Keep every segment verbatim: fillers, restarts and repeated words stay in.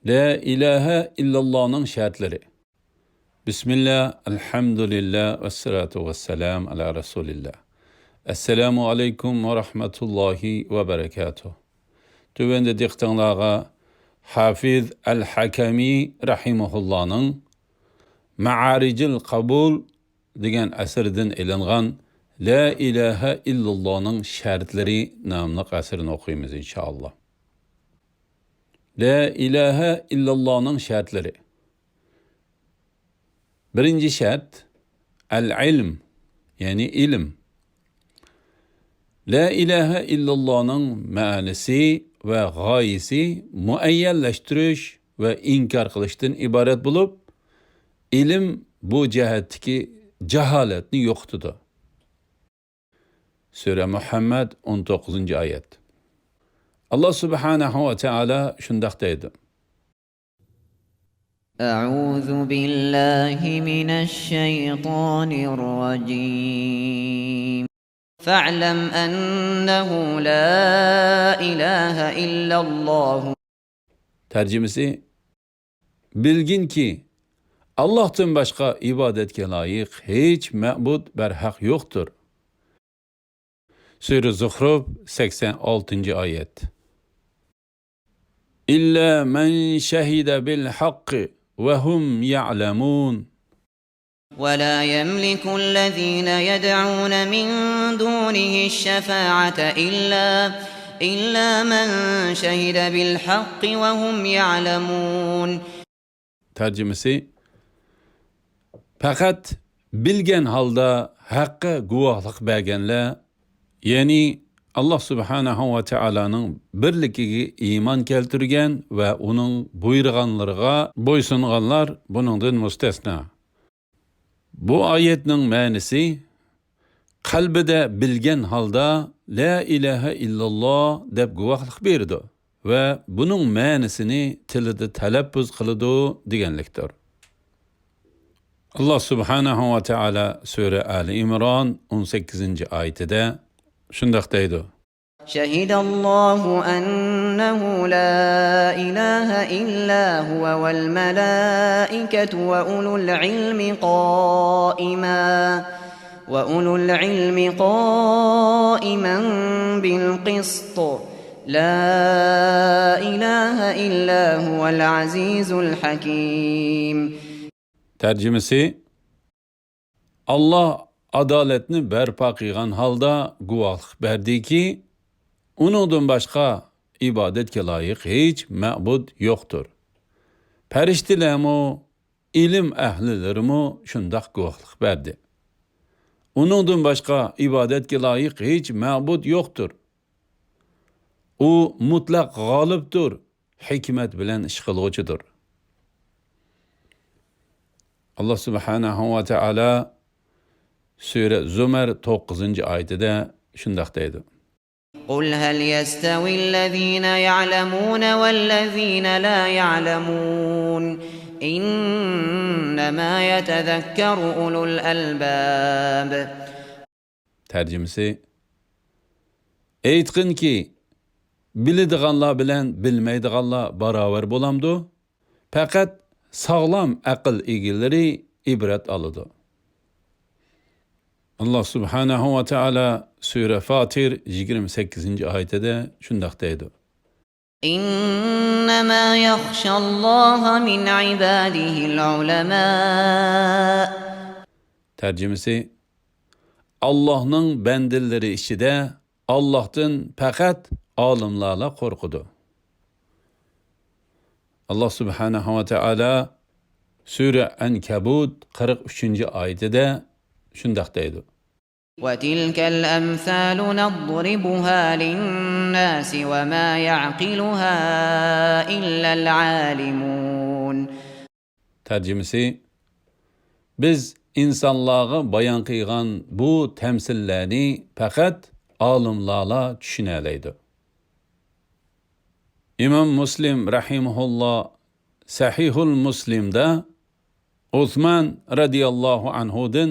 لا ئىلاھە ئىللاللانىڭ شەرتلىرى. بىسمىللا، ئەلھەمدۇلىللا، ۋەسسالاتۇ ۋەسسالامۇ ئالا رەسۇلىللا. ئەسسالامۇ ئەلەيكۇم ۋە رەھمەتۇللاھى ۋە بەرەكاتۇھ. تۆۋەندە دىققىتىڭلارغا ھافىز ئەل ھەكەمى رەھىمەھۇللانىڭ مەئارىجىل قەبۇل دېگەن ئەسىرىدىن ئېلىنغان لا ئىلاھە ئىللاللانىڭ شەرتلىرى ناملىق ئەسىرىنى ئوقۇيمىز، ئىنشائاللا. لا ئىلاھە ئىللاللانىڭ شەرتلىرى. بىرىنچى شەرت، ئەل ئىلم، يەنى ئىلىم. لا ئىلاھە ئىللاللانىڭ مەنىسى ۋە غايىسى مۇئەييەنلەشتۈرۈش ۋە ئىنكار قىلىشتىن ئىبارەت بولۇپ، ئىلىم بۇ جەھەتتىكى جاھالەتنى يوقىتىدۇ. سۈرە مۇھەممەد، ئون توققۇزىنچى ئايەت. ئاللا سۇبھانەھۇ ۋە تائالا شۇنداق دەيدۇ. أعوذ بالله من الشيطان الرجيم. فاعلم أنه لا إله إلا الله. تەرجىمىسى، بىلگىنكى، ئاللاھتىن باشقا ئىبادەتكە لايىق ھېچ مەبۇد بەرھەق يوقتۇر. سۈرە زۇخرۇف، سەكسەن ئالتىنچى ئايەت. إلا من شهد بالحق وهم يعلمون. ولا يملك الذين يدعون من دونه الشفاعة إلا، إلا من شهد بالحق وهم يعلمون. تەرجىمىسى، پەقەت بىلگەن ھالدا ھەققە گۇۋاھلىق بەرگەنلەر، يەنى ئاللا سۇبھانەھۇ ۋە تائالانىڭ بىرلىكىگە ئىمان كەلتۈرگەن ۋە ئۇنىڭ بۇيرۇغانلىرىغا بويسۇنغانلار بۇنىڭدىن مۇستەسنا. بۇ ئايەتنىڭ مەنىسى، قەلبىدە بىلگەن ھالدا لا ئىلاھە ئىللاللا دەپ گۇۋاھلىق بېرىدۇ ۋە بۇنىڭ مەنىسىنى تىلىدا تەلەپپۇز قىلىدۇ دېگەنلىكتۇر. ئاللا سۇبھانەھۇ ۋە تائالا سۈرە ئالى ئىمران ئون سەككىزىنچى ئايىتىدە شۇنداق دەيدۇ. شهد الله أنه لا إله إلا هو والملائكة وأولو العلم قائما، وأولو العلم قائما بالقسط، لا إله إلا هو العزيز الحكيم. تەرجىمىسى، ئاللا ئادالەتنى بەرپا قىلغان ھالدا گۇۋاھلىق بەردىكى، ئۇنىڭدىن باشقا ئىبادەتكە لايىق ھېچ مەبۇد يوقتۇر. پەرىشتىلەرمۇ، ئىلىم ئەھلىلىرىمۇ شۇنداق گۇۋاھلىق بەردى. ئۇنىڭدىن باشقا ئىبادەتكە لايىق ھېچ مەبۇد يوقتۇر. ئۇ مۇتلەق غالىبتۇر، ھېكمەت بىلەن ئىش قىلغۇچىدۇر. ئاللا سۇبھانەھۇ ۋە تائالا سۈرە زۇمەر توققۇزىنچى ئايىتىدە شۇنداق دەيدۇ. قل هل يستوي الذين يعلمون والذين لا يعلمون إنما يتذكر أولو الألباب. تەرجىمىسى، ئېيتقىنكى، بىلىدىغانلار بىلەن بىلمەيدىغانلار باراۋەر بولامدۇ؟ پەقەت ساغلام ئەقىل ئىگىلىرى ئىبرەت ئالىدۇ. ئاللا سۇبھانەھۇ ۋە تائالا سۈرە فاتىر يىگىرمە سەككىزىنچى ئايىتىدە شۇنداق دەيدۇ. إنما يخشى الله من عباده العلماء. تەرجىمىسى، ئاللاھنىڭ بەندىلىرى ئىچىدە ئاللاھتىن پەقەت ئالىملارلا قورقىدۇ. ئاللا سۇبھانەھۇ ۋە تائالا سۈرە ئەنكەبۇت قىرىق ئۈچىنچى ئايىتىدە شۇنداق دەيدۇ. وتلك الأمثال نضربها للناس وما يعقلها إلا العالمون. تەرجىمىسى، بىز ئىنسانلارغا بايان قىلغان بۇ تەمسىللەرنى پەقەت ئالىملارلا چۈشىنەلەيدۇ. ئىمام مۇسلىم رەھىمەھۇللا سەھىھۇل مۇسلىمدا ئۇسمان رەزىياللاھۇ ئەنھۇدىن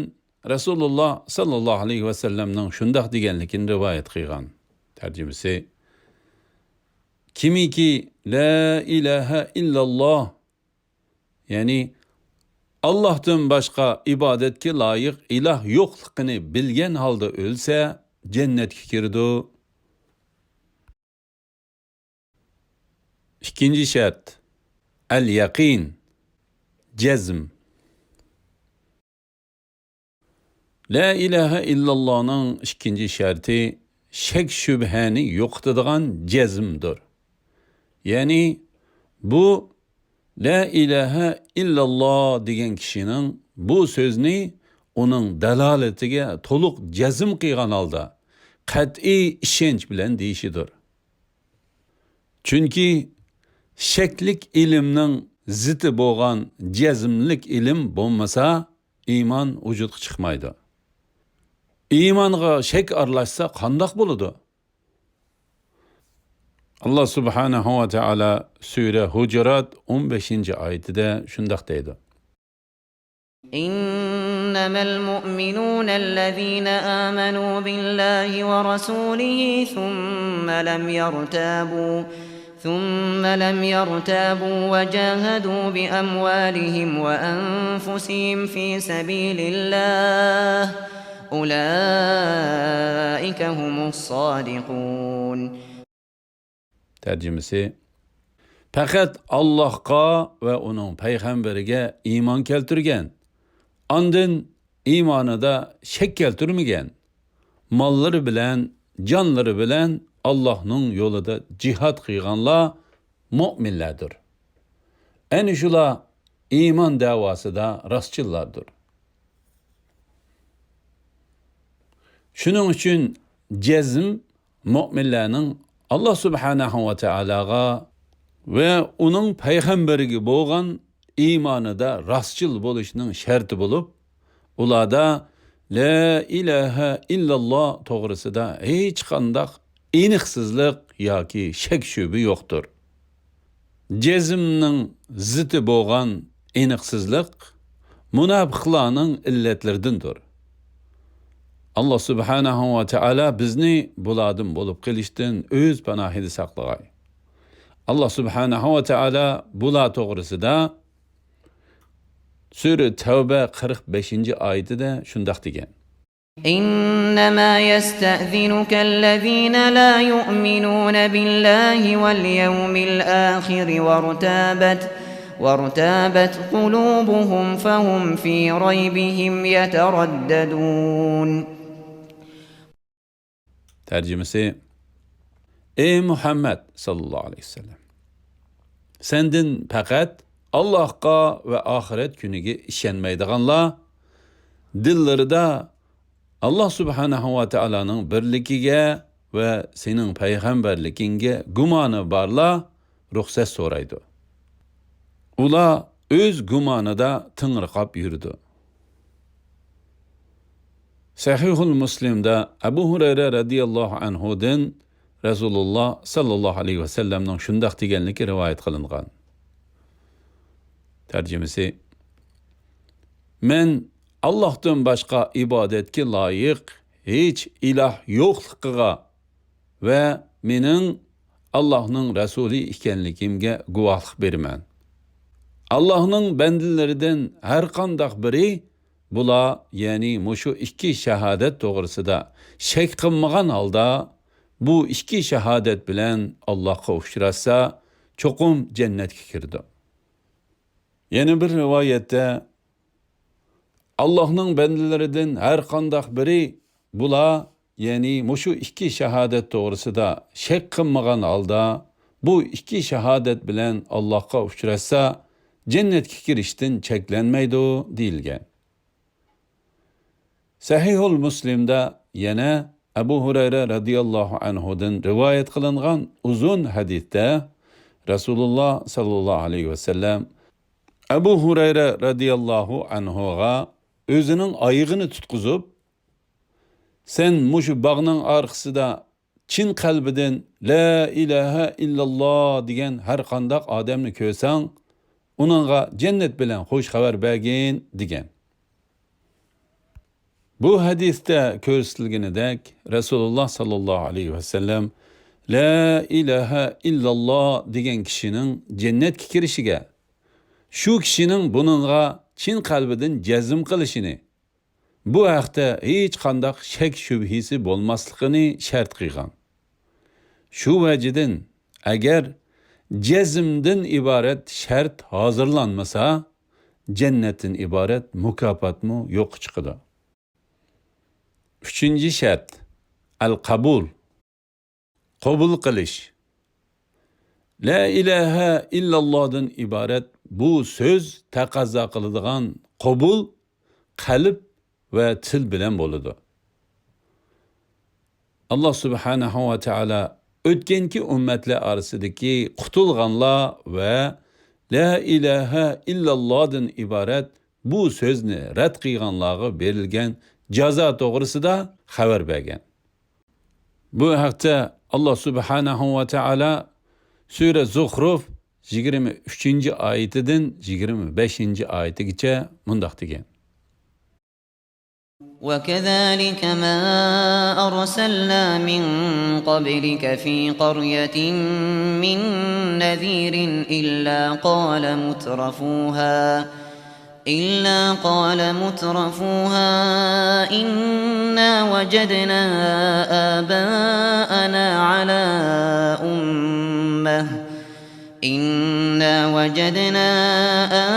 رەسۇلۇللا ساللاللاھۇ ئەلەيھى ۋەسەللەمنىڭ شۇنداق دېگەنلىكىنى رىۋايەت قىلغان. تەرجىمىسى، كىمكى لا ئىلاھە ئىللاللا، يەنى ئاللاھتىن باشقا ئىبادەتكە لايىق ئىلاھ يوقلۇقىنى بىلگەن ھالدا ئۆلسە، جەننەتكە كىرىدۇ. ئىككىنچى شەرت، ئەل يەقىن، جەزم. لا ئىلاھە ئىللاللانىڭ ئىككىنچى شەرتى شەك-شۈبھەنى يوقىتىدىغان جەزمدۇر. يەنى بۇ لا ئىلاھە ئىللاللا دېگەن كىشىنىڭ بۇ سۆزنى ئۇنىڭ دالالىتىگە تولۇق جەزم قىلغان ھالدا، قەتئىي ئىشەنچ بىلەن دېيىشىدۇر. چۈنكى شەكلىك ئىلىمنىڭ زىتى بولغان جەزملىك ئىلىم بولمىسا، ئىمان ۋۇجۇدقا چىقمايدۇ. ئىمانغا شەك ئارىلاشسا قانداق بولىدۇ؟ ئاللا سۇبھانەھۇ ۋە تائالا سۈرە ھۇجۇرات ئون بەشىنچى ئايىتىدە شۇنداق دەيدۇ. إنما المؤمنون الذين آمنوا بالله ورسوله ثم لم يرتابوا ثم لم يرتابوا وجاهدوا بأموالهم وأنفسهم في سبيل الله أولئك هم الصادقون. تەرجىمىسى، پەقەت ئاللاھقا ۋە ئۇنىڭ پەيغەمبىرىگە ئىمان كەلتۈرگەن، ئاندىن ئىمانىدا شەك كەلتۈرمىگەن، ماللىرى بىلەن، جانلىرى بىلەن ئاللاھنىڭ يولىدا جىھاد قىلغانلار مۆمىنلەردۇر. ئەنە شۇلار ئىمان دەۋاسىدا راستچىللاردۇر. شۇنىڭ ئۈچۈن جەزم مۆمىنلەرنىڭ ئاللا سۇبھانەھۇ ۋە تائالاغا ۋە ئۇنىڭ پەيغەمبىرىگە بولغان ئىمانىدا راستچىل بولۇشنىڭ شەرتى بولۇپ، ئۇلاردا لا ئىلاھە ئىللاللا توغرىسىدا ھېچقانداق ئېنىقسىزلىق ياكى شەك-شۈبھە يوقتۇر. جەزمنىڭ زىتى بولغان ئېنىقسىزلىق مۇناپىقلارنىڭ ئىللەتلىرىدىندۇر. ئاللا سۇبھانەھۇ ۋە تائالا بىزنى بۇلاردىن بولۇپ قېلىشتىن ئۆز پاناھىدا ساقلىغاي. ئاللا سۇبھانەھۇ ۋە تائالا بۇلار توغرىسىدا سۈرە تەۋبە قىرىق بەشىنچى ئايىتىدە شۇنداق دېگەن. إنما يستأذنك الذين لا يؤمنون بالله واليوم الآخر وارتابت وارتابت قلوبهم فهم في ريبهم يترددون. تەرجىمىسى، ئەي مۇھەممەد ساللاللاھۇ ئەلەيھى ۋەسەللەم، سەندىن پەقەت ئاللاھقا ۋە ئاخىرەت كۈنىگە ئىشەنمەيدىغانلار، دىللىرىدا ئاللا سۇبھانەھۇ ۋە تائالانىڭ بىرلىكىگە ۋە سېنىڭ پەيغەمبەرلىكىڭگە گۇمانى بارلار رۇخسەت سورايدۇ. ئۇلار ئۆز گۇمانىدا تېڭىرقاپ يۈرىدۇ. سەھىھۇل مۇسلىمدا ئەبۇ ھۇرەيرە رەزىياللاھۇ ئەنھۇدىن رەسۇلۇللا ساللاللاھۇ ئەلەيھى ۋەسەللەمنىڭ شۇنداق دېگەنلىكى رىۋايەت قىلىنغان. تەرجىمىسى، مەن ئاللاھتىن باشقا ئىبادەتكە لايىق ھېچ ئىلاھ يوقلۇقىغا ۋە مېنىڭ ئاللاھنىڭ رەسۇلى ئىكەنلىكىمگە گۇۋاھلىق بېرىمەن. ئاللاھنىڭ بەندىلىرىدىن ھەرقانداق بىرى بۇلار، يەنى مۇشۇ ئىككى شاھادەت توغرىسىدا شەك قىلمىغان ھالدا، بۇ ئىككى شاھادەت بىلەن ئاللاھقا ئۇچراشسا، چوقۇم جەننەتكە كىرىدۇ. يەنە بىر رىۋايەتتە، ئاللاھنىڭ بەندىلىرىدىن ھەرقانداق بىرى بۇلار، يەنى مۇشۇ ئىككى شاھادەت توغرىسىدا شەك قىلمىغان ھالدا، بۇ ئىككى شاھادەت بىلەن ئاللاھقا ئۇچراشسا، جەننەتكە كىرىشتىن چەكلەنمەيدۇ، دېيىلگەن. سەھىھۇل مۇسلىمدا يەنە ئەبۇ ھۇرەيرە رەزىياللاھۇ ئەنھۇدىن رىۋايەت قىلىنغان ئۇزۇن ھەدىستە رەسۇلۇللا ساللاللاھۇ ئەلەيھى ۋەسەللەم ئەبۇ ھۇرەيرە رەزىياللاھۇ ئەنھۇغا ئۆزىنىڭ ئايىغىنى تۇتقۇزۇپ، سەن مۇشۇ باغنىڭ ئارقىسىدا چىن قەلبىدىن لا ئىلاھە ئىللاللا دېگەن ھەرقانداق ئادەمنى كۆرسەڭ، ئۇنىڭغا جەننەت بىلەن خۇش خەۋەر بەرگىن، دېگەن. بۇ ھەدىستە كۆرسىتىلگىنىدەك، رەسۇلۇللا ساللاللاھۇ ئەلەيھى ۋەسەللەم لا ئىلاھە ئىللاللا دېگەن كىشىنىڭ جەننەتكە كىرىشىگە، شۇ كىشىنىڭ بۇنىڭغا چىن قەلبىدىن جەزم قىلىشىنى، بۇ ھەقتە ھېچقانداق شەك-شۈبھىسى بولماسلىقىنى شەرت قىلغان. شۇ ۋەجىدىن، ئەگەر جەزمدىن ئىبارەت شەرت ھازىرلانمىسا، جەننەتتىن ئىبارەت مۇكاپاتمۇ يوققا چىقىدۇ. ئۈچىنچى شەرت، ئەل قەبۇل، قوبۇل قىلىش. لا ئىلاھە ئىللاللادىن ئىبارەت بۇ سۆز تەقەززا قىلىدىغان قوبۇل قەلب ۋە تىل بىلەن بولىدۇ. ئاللا سۇبھانەھۇ ۋە تائالا ئۆتكەنكى ئۈممەتلەر ئارىسىدىكى قۇتۇلغانلار ۋە لا ئىلاھە ئىللاللادىن ئىبارەت بۇ سۆزنى رەت قىلغانلارغا بېرىلگەن جازا توغرىسىدا خەۋەر بەرگەن. بۇ ھەقتە ئاللا سۇبھانەھۇ ۋە تائالا سۈرە زۇخرۇف يىگىرمە ئۈچىنچى ئايىتىدىن يىگىرمە بەشىنچى ئايىتىگىچە مۇنداق دېگەن. وكذلك ما أرسلنا من قبلك في قرية من نذير إلا قال مترفوها إلا قال مترفوها إنا وجدنا آباءنا على أمة إنا وجدنا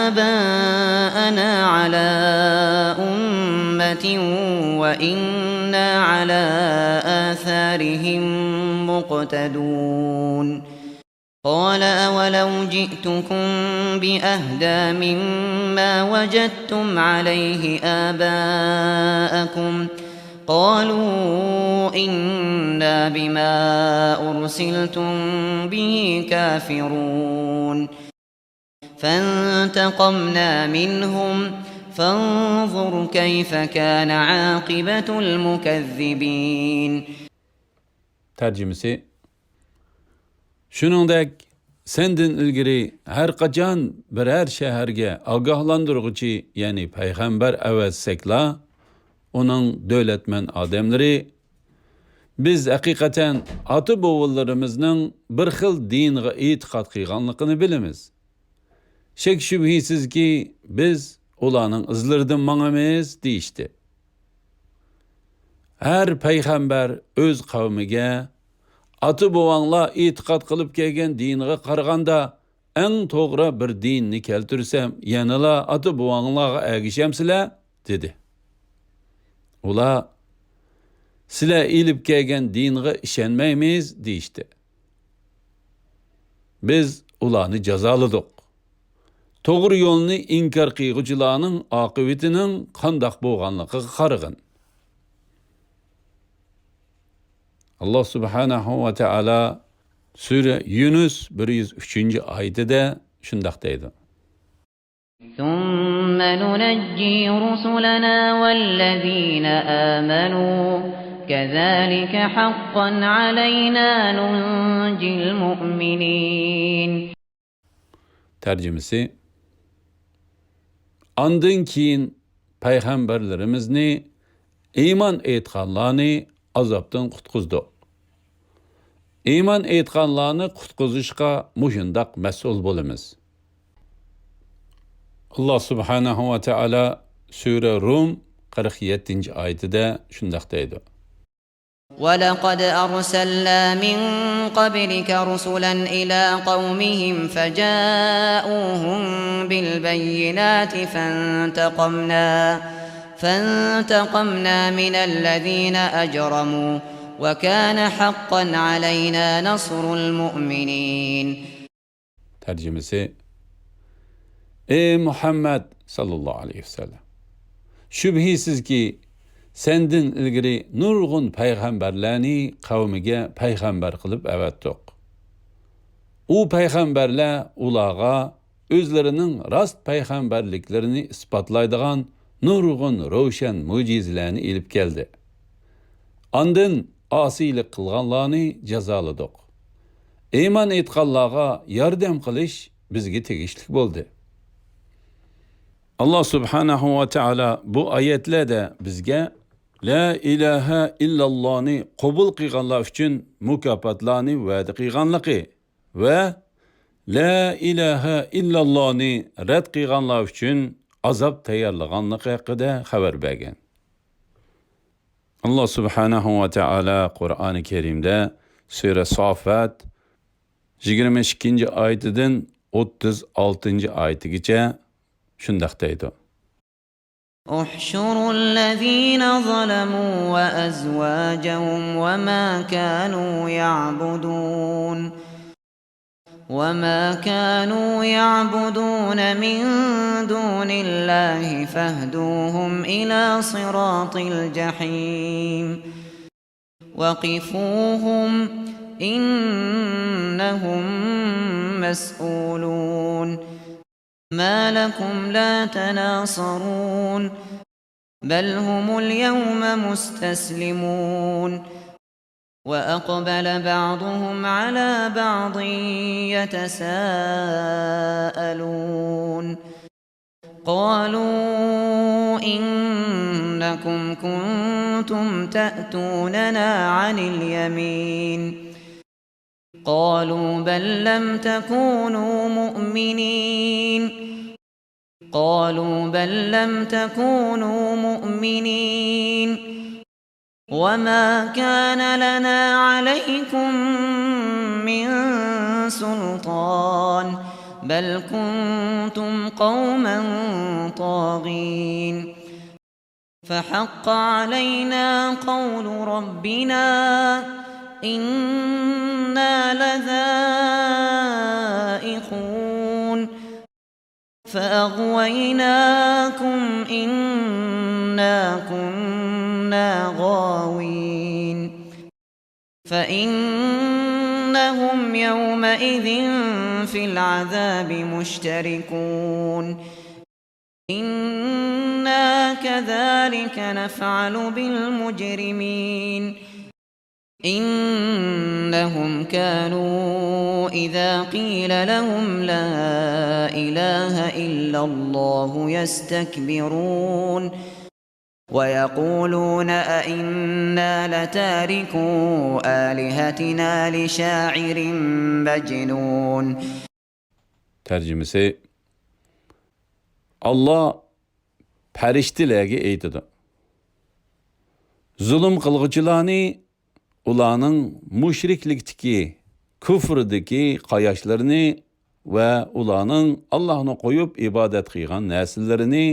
آباءنا على أمة وإنا على آثارهم مقتدون. قال أولو جئتكم بأهدى مما وجدتم عليه آباءكم قالوا إنا بما أرسلتم به كافرون. فانتقمنا منهم فانظر كيف كان عاقبة المكذبين. تەرجىمىسى. شۇنىڭدەك، سەندىن ئىلگىرى ھەر قاچان بىرەر شەھەرگە ئاگاھلاندۇرغۇچى، يەنى پەيغەمبەر ئەۋەتسەكلا، ئۇنىڭ دۆلەتمەن ئادەملىرى، بىز ھەقىقەتەن ئاتا-بوۋىلىرىمىزنىڭ بىر خىل دىنغا ئېتىقاد قىلغانلىقىنى بىلىمىز. شەك-شۈبھىسىزكى، بىز ئۇلارنىڭ ئىزلىرىدىن ماڭىمىز، دېيىشتى. ھەر پەيغەمبەر ئۆز قەۋمىگە، ئاتا-بوۋاڭلار ئېتىقاد قىلىپ كەلگەن دىنغا قارىغاندا ئەڭ توغرا بىر دىننى كەلتۈرسەم، يەنىلا ئاتا-بوۋاڭلارغا ئەگىشەمسىلەر؟ دېدى. ئۇلار، سىلەر ئېلىپ كەلگەن دىنغا ئىشەنمەيمىز، دېيىشتى. بىز ئۇلارنى جازالىدۇق. توغرا يولنى ئىنكار قىلغۇچىلارنىڭ ئاقىۋىتىنىڭ قانداق بولغانلىقىغا قارىغىن. ئاللا سۇبھانەھۇ ۋە تائالا سۈرە يۇنۇس بىر يۈز ئۈچىنچى ئايىتىدە شۇنداق دەيدۇ. ثم ننجي رسلنا والذين آمنوا كذلك حقا علينا ننجي المؤمنين. تەرجىمىسى. ئاندىن كېيىن پەيغەمبەرلىرىمىزنى، ئىمان ئېيتقانلارنى ئازابتىن قۇتقۇزدۇق. ئىمان ئېيتقانلارنى قۇتقۇزۇشقا مۇشۇنداق مەسئۇل بولىمىز. ئاللا سۇبھانەھۇ ۋە تائالا سۈرە رۇم قىرىق يەتتىنچى ئايىتىدە شۇنداق دەيدۇ. ولقد أرسلنا من قبلك رسلا إلى قومهم فجاءوهم بالبينات فانتقمنا فانتقمنا من الذين أجرموا وكان حقا علينا نصر المؤمنين. تەرجىمىسى. ئەي مۇھەممەد ساللاللاھۇ ئەلەيھى ۋەسەللەم! شۈبھىسىزكى، سەندىن ئىلگىرى نۇرغۇن پەيغەمبەرلەرنى قەۋمىگە پەيغەمبەر قىلىپ ئەۋەتتۇق. ئۇ پەيغەمبەرلەر ئۇلارغا ئۆزلىرىنىڭ راست پەيغەمبەرلىكلىرىنى ئىسپاتلايدىغان نۇرغۇن روشەن مۆجىزىلەرنى ئېلىپ كەلدى. ئاندىن ئاسىيلىق قىلغانلارنى جازالىدۇق. ئىمان ئېيتقانلارغا ياردەم قىلىش بىزگە تېگىشلىك بولدى. ئاللا سۇبھانەھۇ ۋە تائالا بۇ ئايەتلەردە بىزگە لا ئىلاھە ئىللاللانى قوبۇل قىلغانلار ئۈچۈن مۇكاپاتلارنى ۋەدە قىلغانلىقى ۋە لا ئىلاھە ئىللاللانى رەت قىلغانلار ئۈچۈن ئازاب تەييارلىغانلىقى ھەققىدە خەۋەر بەرگەن. ئاللا سۇبھانەھۇ ۋە تائالا قۇرئانى كەرىمدە سۈرە سافات يىگىرمە ئىككىنچى ئايىتىدىن ئوتتۇز ئالتىنچى ئايىتىگىچە شۇنداق دەيدۇ. احشروا الذين ظلموا وأزواجهم وما كانوا يعبدون وما كانوا يعبدون من دون الله فاهدوهم إلى صراط الجحيم. وقفوهم إنهم مسؤولون. ما لكم لا تناصرون. بل هم اليوم مستسلمون. وأقبل بعضهم على بعض يتساءلون. قالوا إنكم كنتم تأتوننا عن اليمين. قالوا بل لم تكونوا مؤمنين. قالوا بل لم تكونوا مؤمنين. وما كان لنا عليكم من سلطان. بل كنتم قوما طاغين. فحق علينا قول ربنا إنا لذائقون. فأغويناكم إنا كنا غاوين. فإنهم يومئذ في العذاب مشتركون. إنا كذلك نفعل بالمجرمين. إنهم كانوا إذا قيل لهم لا إله إلا الله يستكبرون. ويقولون أئنا لتاركو آلهتنا لشاعر مجنون. تەرجىمىسى. ئاللا پەرىشتىلەرگە ئېيتىدۇ، زۇلۇم قىلغۇچىلارنى، ئۇلارنىڭ مۇشرىكلىكتىكى، كۇفرىدىكى قاياشلىرىنى ۋە ئۇلارنىڭ ئاللاھنى قويۇپ ئىبادەت قىلغان نەرسىلىرىنى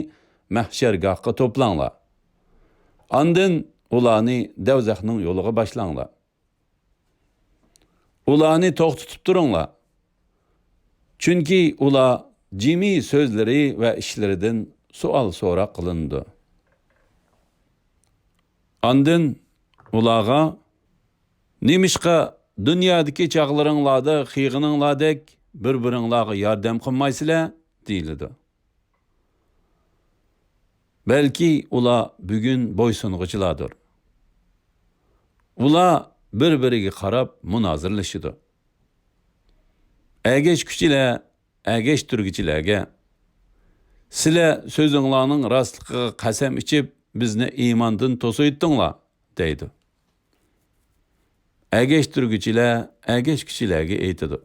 مەھشەرگاھقا توپلاڭلار. ئاندىن ئۇلارنى دەۋزەخنىڭ يولىغا باشلاڭلار. ئۇلارنى توختىتىپ تۇرۇڭلار. چۈنكى ئۇلار جىمى سۆزلىرى ۋە ئىشلىرىدىن سوئال سوراق قىلىنىدۇ. ئاندىن ئۇلارغا، نېمىشقا دۇنيادىكى چاغلىرىڭلاردا قىلغىنىڭلاردەك بىر-بىرىڭلارغا ياردەم قىلمايسىلەر؟ دېيىلىدۇ. بەلكى ئۇلار بۈگۈن بويسۇنغۇچىلاردۇر. ئۇلار بىر-بىرىگە قاراپ مۇنازىرىلىشىدۇ. ئەگەشكۈچىلەر ئەگەشتۈرگۈچىلەرگە، سىلەر سۆزۈڭلارنىڭ راستلىقىغا قەسەم ئىچىپ، بىزنى ئىماندىن توسۇۋېتىڭلار، دەيدۇ. ئەگەشتۈرگۈچىلەر ئەگەشكۈچىلەرگە ئېيتىدۇ،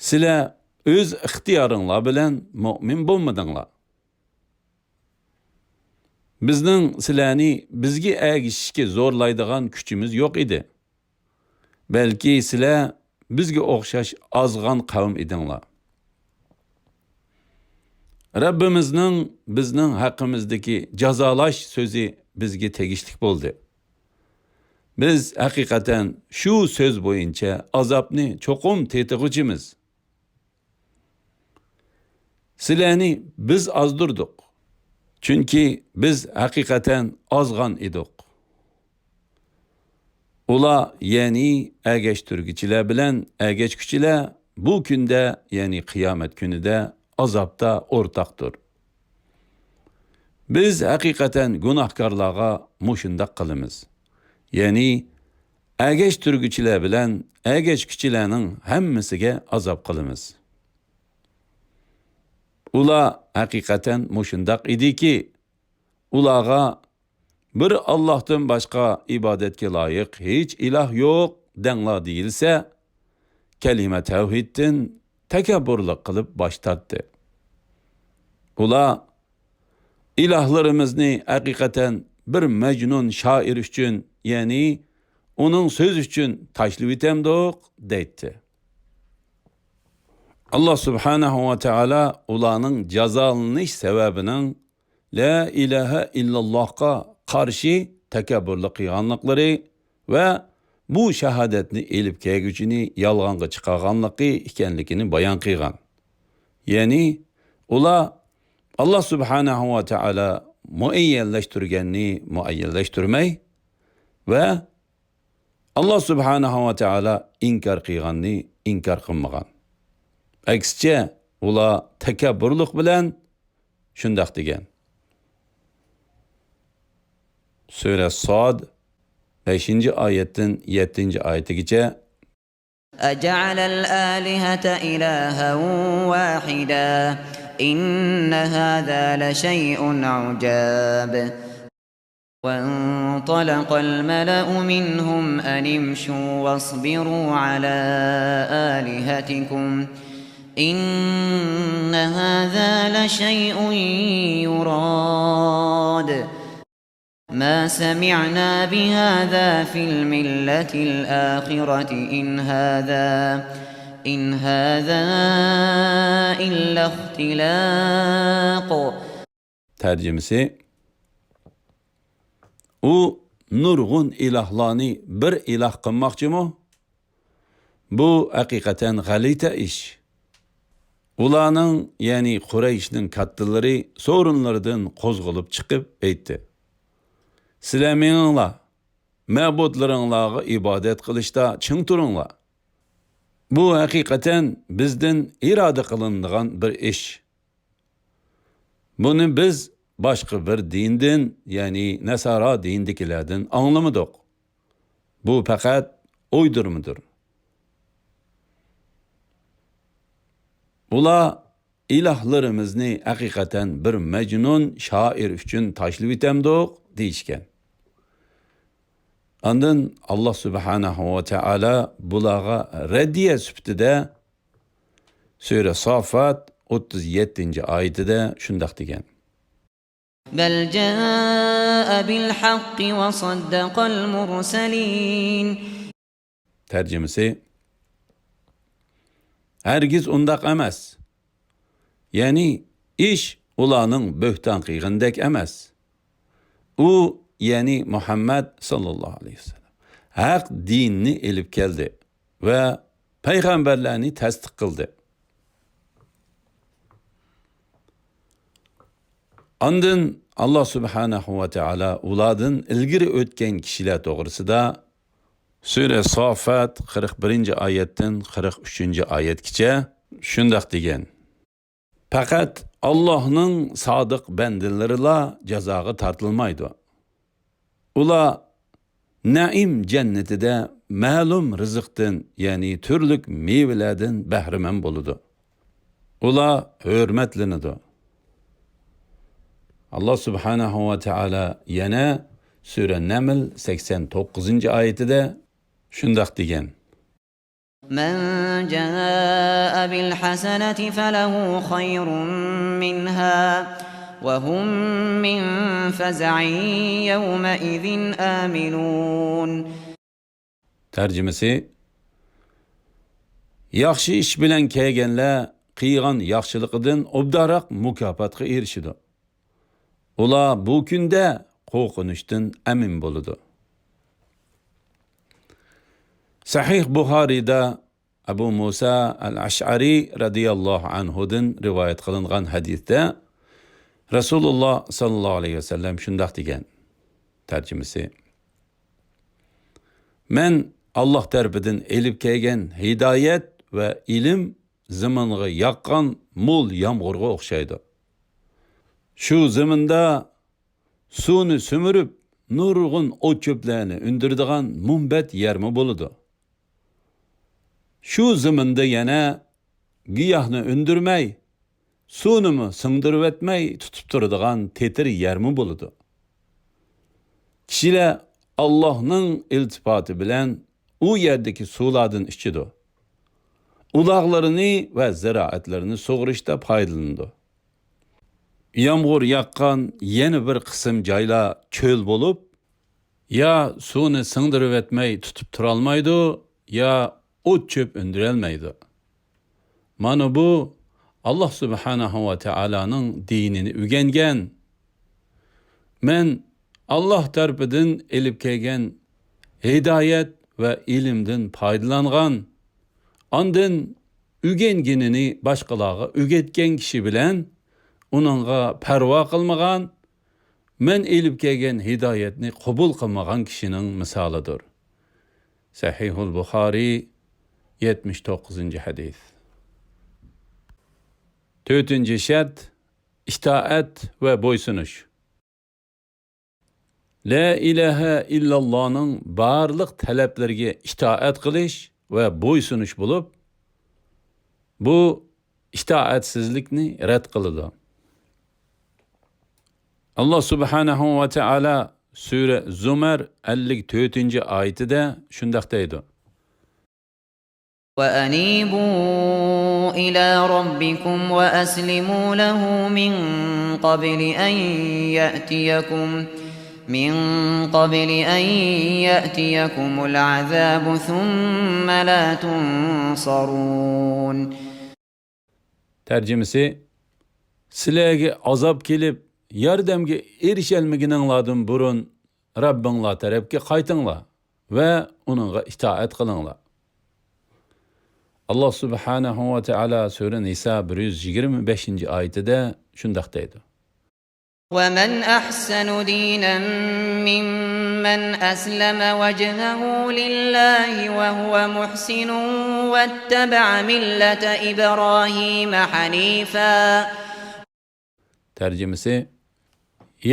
سىلەر ئۆز ئىختىيارىڭلار بىلەن مۆمىن بولمىدىڭلار. بىزنىڭ سىلەرنى بىزگە ئەگىشىشكە زورلايدىغان كۈچىمىز يوق ئىدى. بەلكى سىلەر بىزگە ئوخشاش ئازغان قەۋم ئىدىڭلار. رەببىمىزنىڭ بىزنىڭ ھەققىمىزدىكى جازالاش سۆزى بىزگە تېگىشلىك بولدى. بىز ھەقىقەتەن شۇ سۆز بويىچە ئازابنى چوقۇم تېتىغۇچىمىز. سىلەرنى بىز ئازدۇردۇق، چۈنكى بىز ھەقىقەتەن ئازغان ئىدۇق. ئۇلار، يەنى ئەگەشتۈرگۈچىلەر بىلەن ئەگەشكۈچىلەر بۇ كۈندە، يەنى قىيامەت كۈنىدە ئازابتا ئورتاقتۇر. بىز ھەقىقەتەن گۇناھكارلارغا مۇشۇنداق قىلىمىز. يەنى ئەگەشتۈرگۈچىلەر بىلەن ئەگەشكۈچىلەرنىڭ ھەممىسىگە ئازاب قىلىمىز. ئۇلار ھەقىقەتەن مۇشۇنداق ئىدىكى، ئۇلارغا «بىر ئاللاھتىن باشقا ئىبادەتكە لايىق ھېچ ئىلاھ يوق» دەڭلار دېيىلسە، كەلىمە تەۋھىدتىن تەكەببۇرلۇق قىلىپ باش تارتتى. ئۇلار: «ئىلاھلىرىمىزنى ھەقىقەتەن بىر مەجنۇن شائىر ئۈچۈن، يەنى ئۇنىڭ سۆزى ئۈچۈن تاشلىۋېتەمدۇق؟» دەيتتى. ئاللا سۇبھانەھۇ ۋە تائالا ئۇلارنىڭ جازالىنىش سەۋەبىنىڭ لا ئىلاھە ئىللاللاھقا قارشى تەكەببۇرلۇق قىلغانلىقلىرى ۋە بۇ شاھادەتنى ئېلىپ كەلگۈچىنى يالغانغا چىقارغانلىقى ئىكەنلىكىنى بايان قىلغان. يەنى ئۇلار ئاللا سۇبھانەھۇ ۋە تائالا مۇئەييەنلەشتۈرگەننى مۇئەييەنلەشتۈرمەي ۋە ئاللا سۇبھانەھۇ ۋە تائالا ئىنكار قىلغاننى ئىنكار قىلمىغان. ئەكسىچە، ئۇلار تەكەببۇرلۇق بىلەن شۇنداق دېگەن. سۈرە ساد، بەشىنچى ئايەتتىن يەتتىنچى ئايىتىگىچە. أجعل الآلهة إلها واحدا إن هذا لشيء عجاب. وانطلق الملأ منهم أن امشوا واصبروا على آلهتكم إن هذا لشيء يراد. ما سمعنا بهذا في الملة الآخرة إن هذا إن هذا إلا اختلاق. تەرجىمىسى: ئۇ نۇرغۇن ئىلاھلارنى بىر ئىلاھ قىلماقچىمۇ؟ بۇ ھەقىقەتەن غەلىتە ئىش. ئۇلارنىڭ، يەنى قۇرەيشنىڭ كاتتىلىرى سورۇنلىرىدىن قوزغىلىپ چىقىپ ئېيتتى: «سىلەر مېڭىڭلار، مەبۇدلىرىڭلارغا ئىبادەت قىلىشتا چىڭ تۇرۇڭلار. بۇ ھەقىقەتەن بىزدىن ئىرادە قىلىنىدىغان بىر ئىش. بۇنى بىز باشقا بىر دىندىن، يەنى نەسارا دىنىدىكىلەردىن ئاڭلىمىدۇق. بۇ پەقەت ئويدۇرمىدۇر.» ئۇلار: «ئىلاھلىرىمىزنى ھەقىقەتەن بىر مەجنۇن شائىر ئۈچۈن تاشلىۋېتەمدۇق؟» دېيىشكەن. ئاندىن ئاللا سۇبھانەھۇ ۋە تائالا بۇلارغا رەددىيە سۈپىتىدە سۈرە سافات ئوتتۇز يەتتىنچى ئايىتىدە شۇنداق دېگەن. بل جاء بالحق وصدق المرسلين. تەرجىمىسى: ھەرگىز ئۇنداق ئەمەس. يەنى ئىش ئۇلارنىڭ بۆھتان قىلغىنىدەك ئەمەس. ئۇ، يەنى مۇھەممەد ساللاللاھۇ ئەلەيھى ۋەسەللەم، ھەق دىننى ئېلىپ كەلدى ۋە پەيغەمبەرلەرنى تەستىق قىلدى. ئاندىن ئاللا سۇبھانەھۇ ۋە تائالا ئۇلاردىن ئىلگىرى ئۆتكەن كىشىلەر توغرىسىدا سۈرە سافات قىرىق بىرىنچى ئايەتتىن قىرىق ئۈچىنچى ئايەتكىچە شۇنداق دېگەن: پەقەت ئاللاھنىڭ سادىق بەندىلىرىلا جازاغا تارتىلمايدۇ. ئۇلار نەئىم جەننىتىدە مەلۇم رىزىقتىن، يەنى تۈرلۈك مېۋىلەردىن بەھرىمەن بولىدۇ. ئۇلار ھۆرمەتلىنىدۇ. ئاللا سۇبھانەھۇ ۋە تائالا يەنە سۈرە نەمل سەكسەن توققۇزىنچى ئايىتىدە شۇنداق دېگەن: من جاء بالحسنة فله خير منها وهم من فزع يومئذ آمنون. تەرجىمىسى: ياخشى ئىش بىلەن كەلگەنلەر قىلغان ياخشىلىقىدىن ئوبدانراق مۇكاپاتقا ئېرىشىدۇ. ئۇلار بۇ كۈندە قورقۇنچتىن ئەمىن بولىدۇ. سەھىھ بۇخارىيدا ئەبۇ مۇسا ئەل ئەشئەرى رەزىياللاھۇ ئەنھۇدىن رىۋايەت قىلىنغان ھەدىستە رەسۇلۇللا ساللاللاھۇ ئەلەيھى ۋەسەللەم شۇنداق دېگەن. تەرجىمىسى: مەن ئاللا تەرىپىدىن ئېلىپ كەلگەن ھىدايەت ۋە ئىلىم زېمىنغا ياغقان مول يامغۇرغا ئوخشايدۇ. شۇ زېمىندا سۇنى سۈمۈرۈپ، نۇرغۇن ئوت-چۆپلەرنى ئۈندۈرىدىغان مۇنبەت يەرمۇ بولىدۇ. شۇ زېمىندا يەنە گىياھنى ئۈندۈرمەي، سۇنىمۇ سىڭدۈرۈۋەتمەي تۇتۇپ تۇرىدىغان تېتىر يەرمۇ بولىدۇ. كىشىلەر ئاللاھنىڭ ئىلتىپاتى بىلەن ئۇ يەردىكى سۇلاردىن ئىچىدۇ. ئۇلاغلىرىنى ۋە زىرائەتلىرىنى سۇغىرىشتا پايدىلىنىدۇ. يامغۇر ياغقان يەنە بىر قىسىم جايلار چۆل بولۇپ، يا سۇنى سىڭدۈرۈۋەتمەي تۇتۇپ تۇرالمايدۇ، يا ئوت-چۆپ ئۈندۈرەلمەيدۇ. مانا بۇ، ئاللاھ سۇبھانەھۇ ۋە تائالانىڭ دىنىنى ئۆگەنگەن، مەن ئاللاھ تەرىپىدىن ئېلىپ كەلگەن ھىدايەت ۋە ئىلىمدىن پايدىلانغان، ئاندىن ئۆگەنگىنىنى باشقىلارغا ئۆگەتكەن كىشى بىلەن ئۇنىڭغا پەرۋا قىلمىغان، مەن ئېلىپ كەلگەن ھىدايەتنى قوبۇل قىلمىغان كىشىنىڭ مىسالىدۇر. سەھىھۇل بۇخارىي، يەتمىش توققۇزىنچى ھەدىس. تۆتىنچى شەرت، ئىتائەت ۋە بويسۇنۇش. لا ئىلاھە ئىللاللانىڭ بارلىق تەلەپلىرىگە ئىتائەت قىلىش ۋە بويسۇنۇش بولۇپ، بۇ ئىتائەتسىزلىكنى رەت قىلىدۇ. ئاللاھ سۇبھانەھۇ ۋە تائالا سۈرە زۇمەر ئەللىك تۆتىنچى ئايىتىدە شۇنداق دەيدۇ. وأنيبوا إلى ربكم وأسلموا له من قبل أن يأتيكم من قبل أن يأتيكم العذاب ثم لا تنصرون. تەرجىمىسى، سىلەرگە ئازاب كېلىپ، ياردەمگە ئېرىشەلمىگىنىڭلاردىن بۇرۇن رەببىڭلار تەرەپكە قايتىڭلار ۋە ئۇنىڭغا ئىتائەت قىلىڭلار. ئاللاھ سۇبھانەھۇ ۋە تائالا سۈرە نىسا بىر يۈز يىگىرمە بەشىنچى ئايىتىدە شۇنداق دەيدۇ. ومن أحسن دينا ممن أسلم وجهه لله وهو محسن واتبع ملة إبراهيم حنيفا. تەرجىمىسى،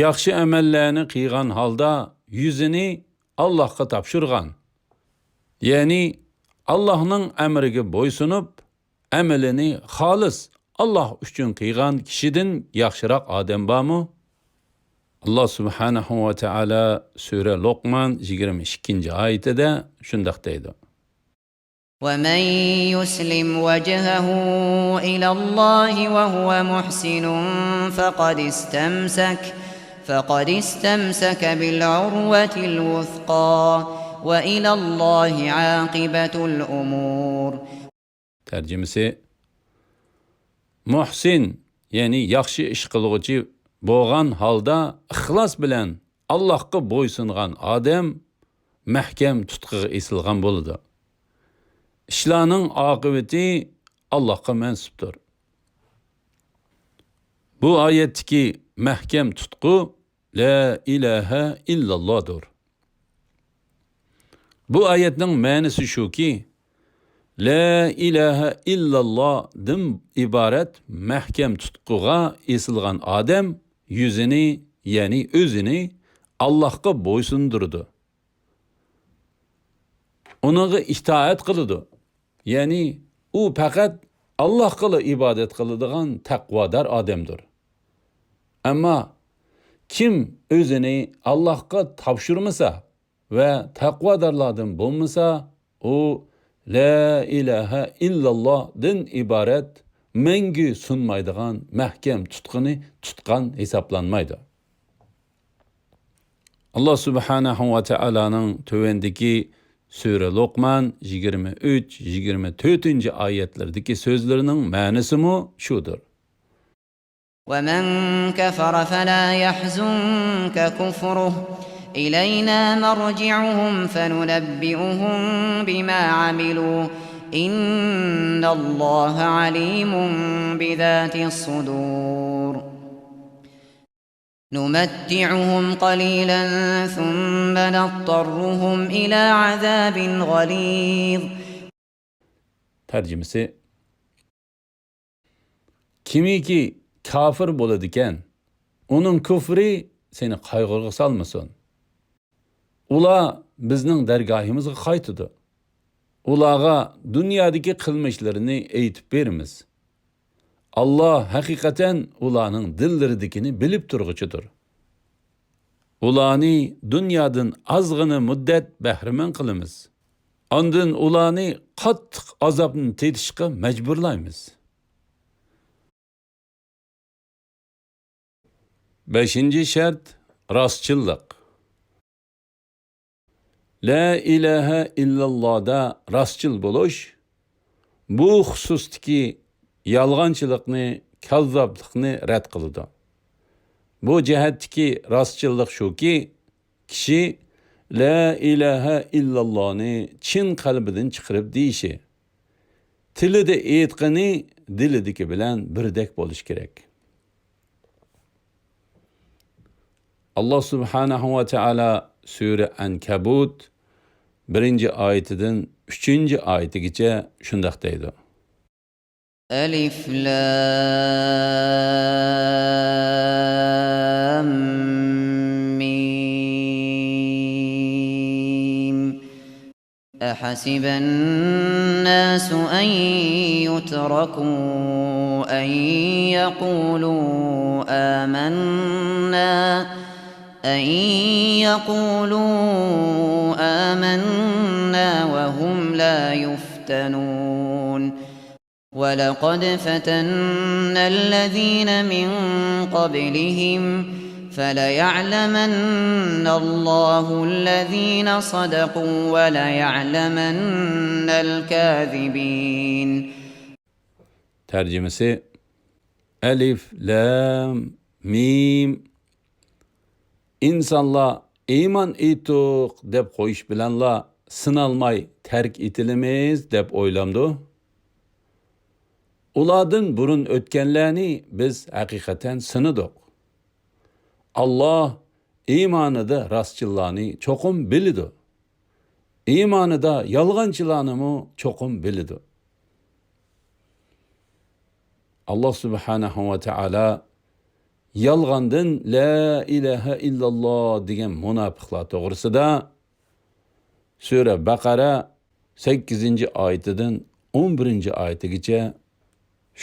ياخشى ئەمەللەرنى قىلغان ھالدا يۈزىنى ئاللاھقا تاپشۇرغان، يەنى ئاللاھنىڭ ئەمرىگە بويسۇنۇپ، ئەمىلىنى خالىس ئاللاھ ئۈچۈن قىلغان كىشىدىن ياخشىراق ئادەم بارمۇ؟ ئاللاھ سۇبھانەھۇ ۋە تائالا سۈرە لوقمان يىگىرمە ئىككىنچى ئايىتىدە شۇنداق دەيدۇ. ومن يسلم وجهه إلى الله وهو محسن فقد استمسك فقد استمسك بالعروة الوثقى وإلى الله عاقبة الأمور. تەرجىمىسى، مۇھسىن، يەنى ياخشى ئىش قىلغۇچى بولغان ھالدا ئىخلاس بىلەن ئاللاھقا بويسۇنغان ئادەم مەھكەم تۇتقىغا ئېسىلغان بولىدۇ. ئىشلارنىڭ ئاقىۋىتى ئاللاھقا مەنسۇپتۇر. بۇ ئايەتتىكى مەھكەم تۇتقۇ لا ئىلاھە ئىللاللاھدۇر. بۇ ئايەتنىڭ مەنىسى شۇكى، لا ئىلاھە ئىللاللاھدىن ئىبارەت مەھكەم تۇتقۇغا ئېسىلغان ئادەم يۈزىنى، يەنى ئۆزىنى ئاللاھقا بويسۇندۇرىدۇ. ئۇنىڭغا ئىتائەت قىلىدۇ. يەنى ئۇ پەقەت ئاللاھقىلا ئىبادەت قىلىدىغان تەقۋادار ئادەمدۇر. ئەمما كىم ئۆزىنى ئاللاھقا تاپشۇرمىسا ۋە تەقۋادارلاردىن بولمىسا، ئۇ لا ئىلاھە ئىللاللاھدىن ئىبارەت مەڭگۈ سۇنمايدىغان مەھكەم تۇتقىنى تۇتقان ھېسابلانمايدۇ. ئاللاھ سۇبھانەھۇ ۋە تائالانىڭ تۆۋەندىكى سۈرە لوقمان يىگىرمە ئۈچ، يىگىرمە تۆتىنچى ئايەتلىرىدىكى سۆزلىرىنىڭ مەنىسىمۇ شۇدۇر. ومن كفر فلا يحزنك كفره إلينا مرجعهم فننبئهم بما عملوا إن الله عليم بذات الصدور. نمتعهم قليلا ثم نضطرهم إلى عذاب غليظ. تەرجىمىسى، كىمكى كاپىر بولىدىكەن، ئۇنىڭ كۇفرى سېنى قايغۇغا سالمىسۇن. ئۇلار بىزنىڭ دەرگاھىمىزغا قايتىدۇ. ئۇلارغا دۇنيادىكى قىلمىشلىرىنى ئېيتىپ بېرىمىز. ئاللاھ ھەقىقەتەن ئۇلارنىڭ دىللىرىدىكىنى بىلىپ تۇرغۇچىدۇر. ئۇلارنى دۇنيادىن ئازغىنە مۇددەت بەھرىمەن قىلىمىز. ئاندىن ئۇلارنى قاتتىق ئازابنى تېتىشقا مەجبۇرلايمىز. بەشىنچى شەرت، راستچىللىق. لا ئىلاھە ئىللاللادا راستچىل بولۇش، بۇ خۇسۇستىكى يالغانچىلىقنى، كاززاپلىقنى رەت قىلىدۇ. بۇ جەھەتتىكى راستچىللىق شۇكى، كىشى لا ئىلاھە ئىللاللانى چىن قەلبىدىن چىقىرىپ دېيىشى، تىلىدا ئېيتقىنى دىلىدىكى بىلەن بىردەك بولۇشى كېرەك. ئاللا سۇبھانەھۇ ۋە تائالا سۈرە ئەنكەبۇت بىرىنچى ئايىتىدىن ئۈچىنچى ئايىتىگىچە شۇنداق دەيدۇ. ألف لام ميم. أحسب الناس أن يتركوا أن يقولوا آمنا، أن يقولوا آمنا وهم لا يفتنون. ولقد فتنا الذين من قبلهم فليعلمن الله الذين صدقوا وليعلمن الكاذبين. تەرجىمىسى، ئەلىف، لام، مىم. ئىنسانلار ئىمان ئېيتتۇق دەپ قويۇش بىلەنلا سىنالماي تەرك ئېتىلىمىز دەپ ئويلامدۇ؟ ئۇلاردىن بۇرۇن ئۆتكەنلەرنى بىز ھەقىقەتەن سىنىدۇق. ئاللا ئىمانىدا راستچىللارنى چوقۇم بىلىدۇ. ئىمانىدا يالغانچىلارنىمۇ چوقۇم بىلىدۇ. ئاللا سۇبھانەھۇ ۋە تائالا يالغاندىن لا ئىلاھە ئىللاللا دېگەن مۇناپىقلار توغرىسىدا سۈرە بەقەرە سەككىزىنچى ئايىتىدىن ئون بىرىنچى ئايىتىگىچە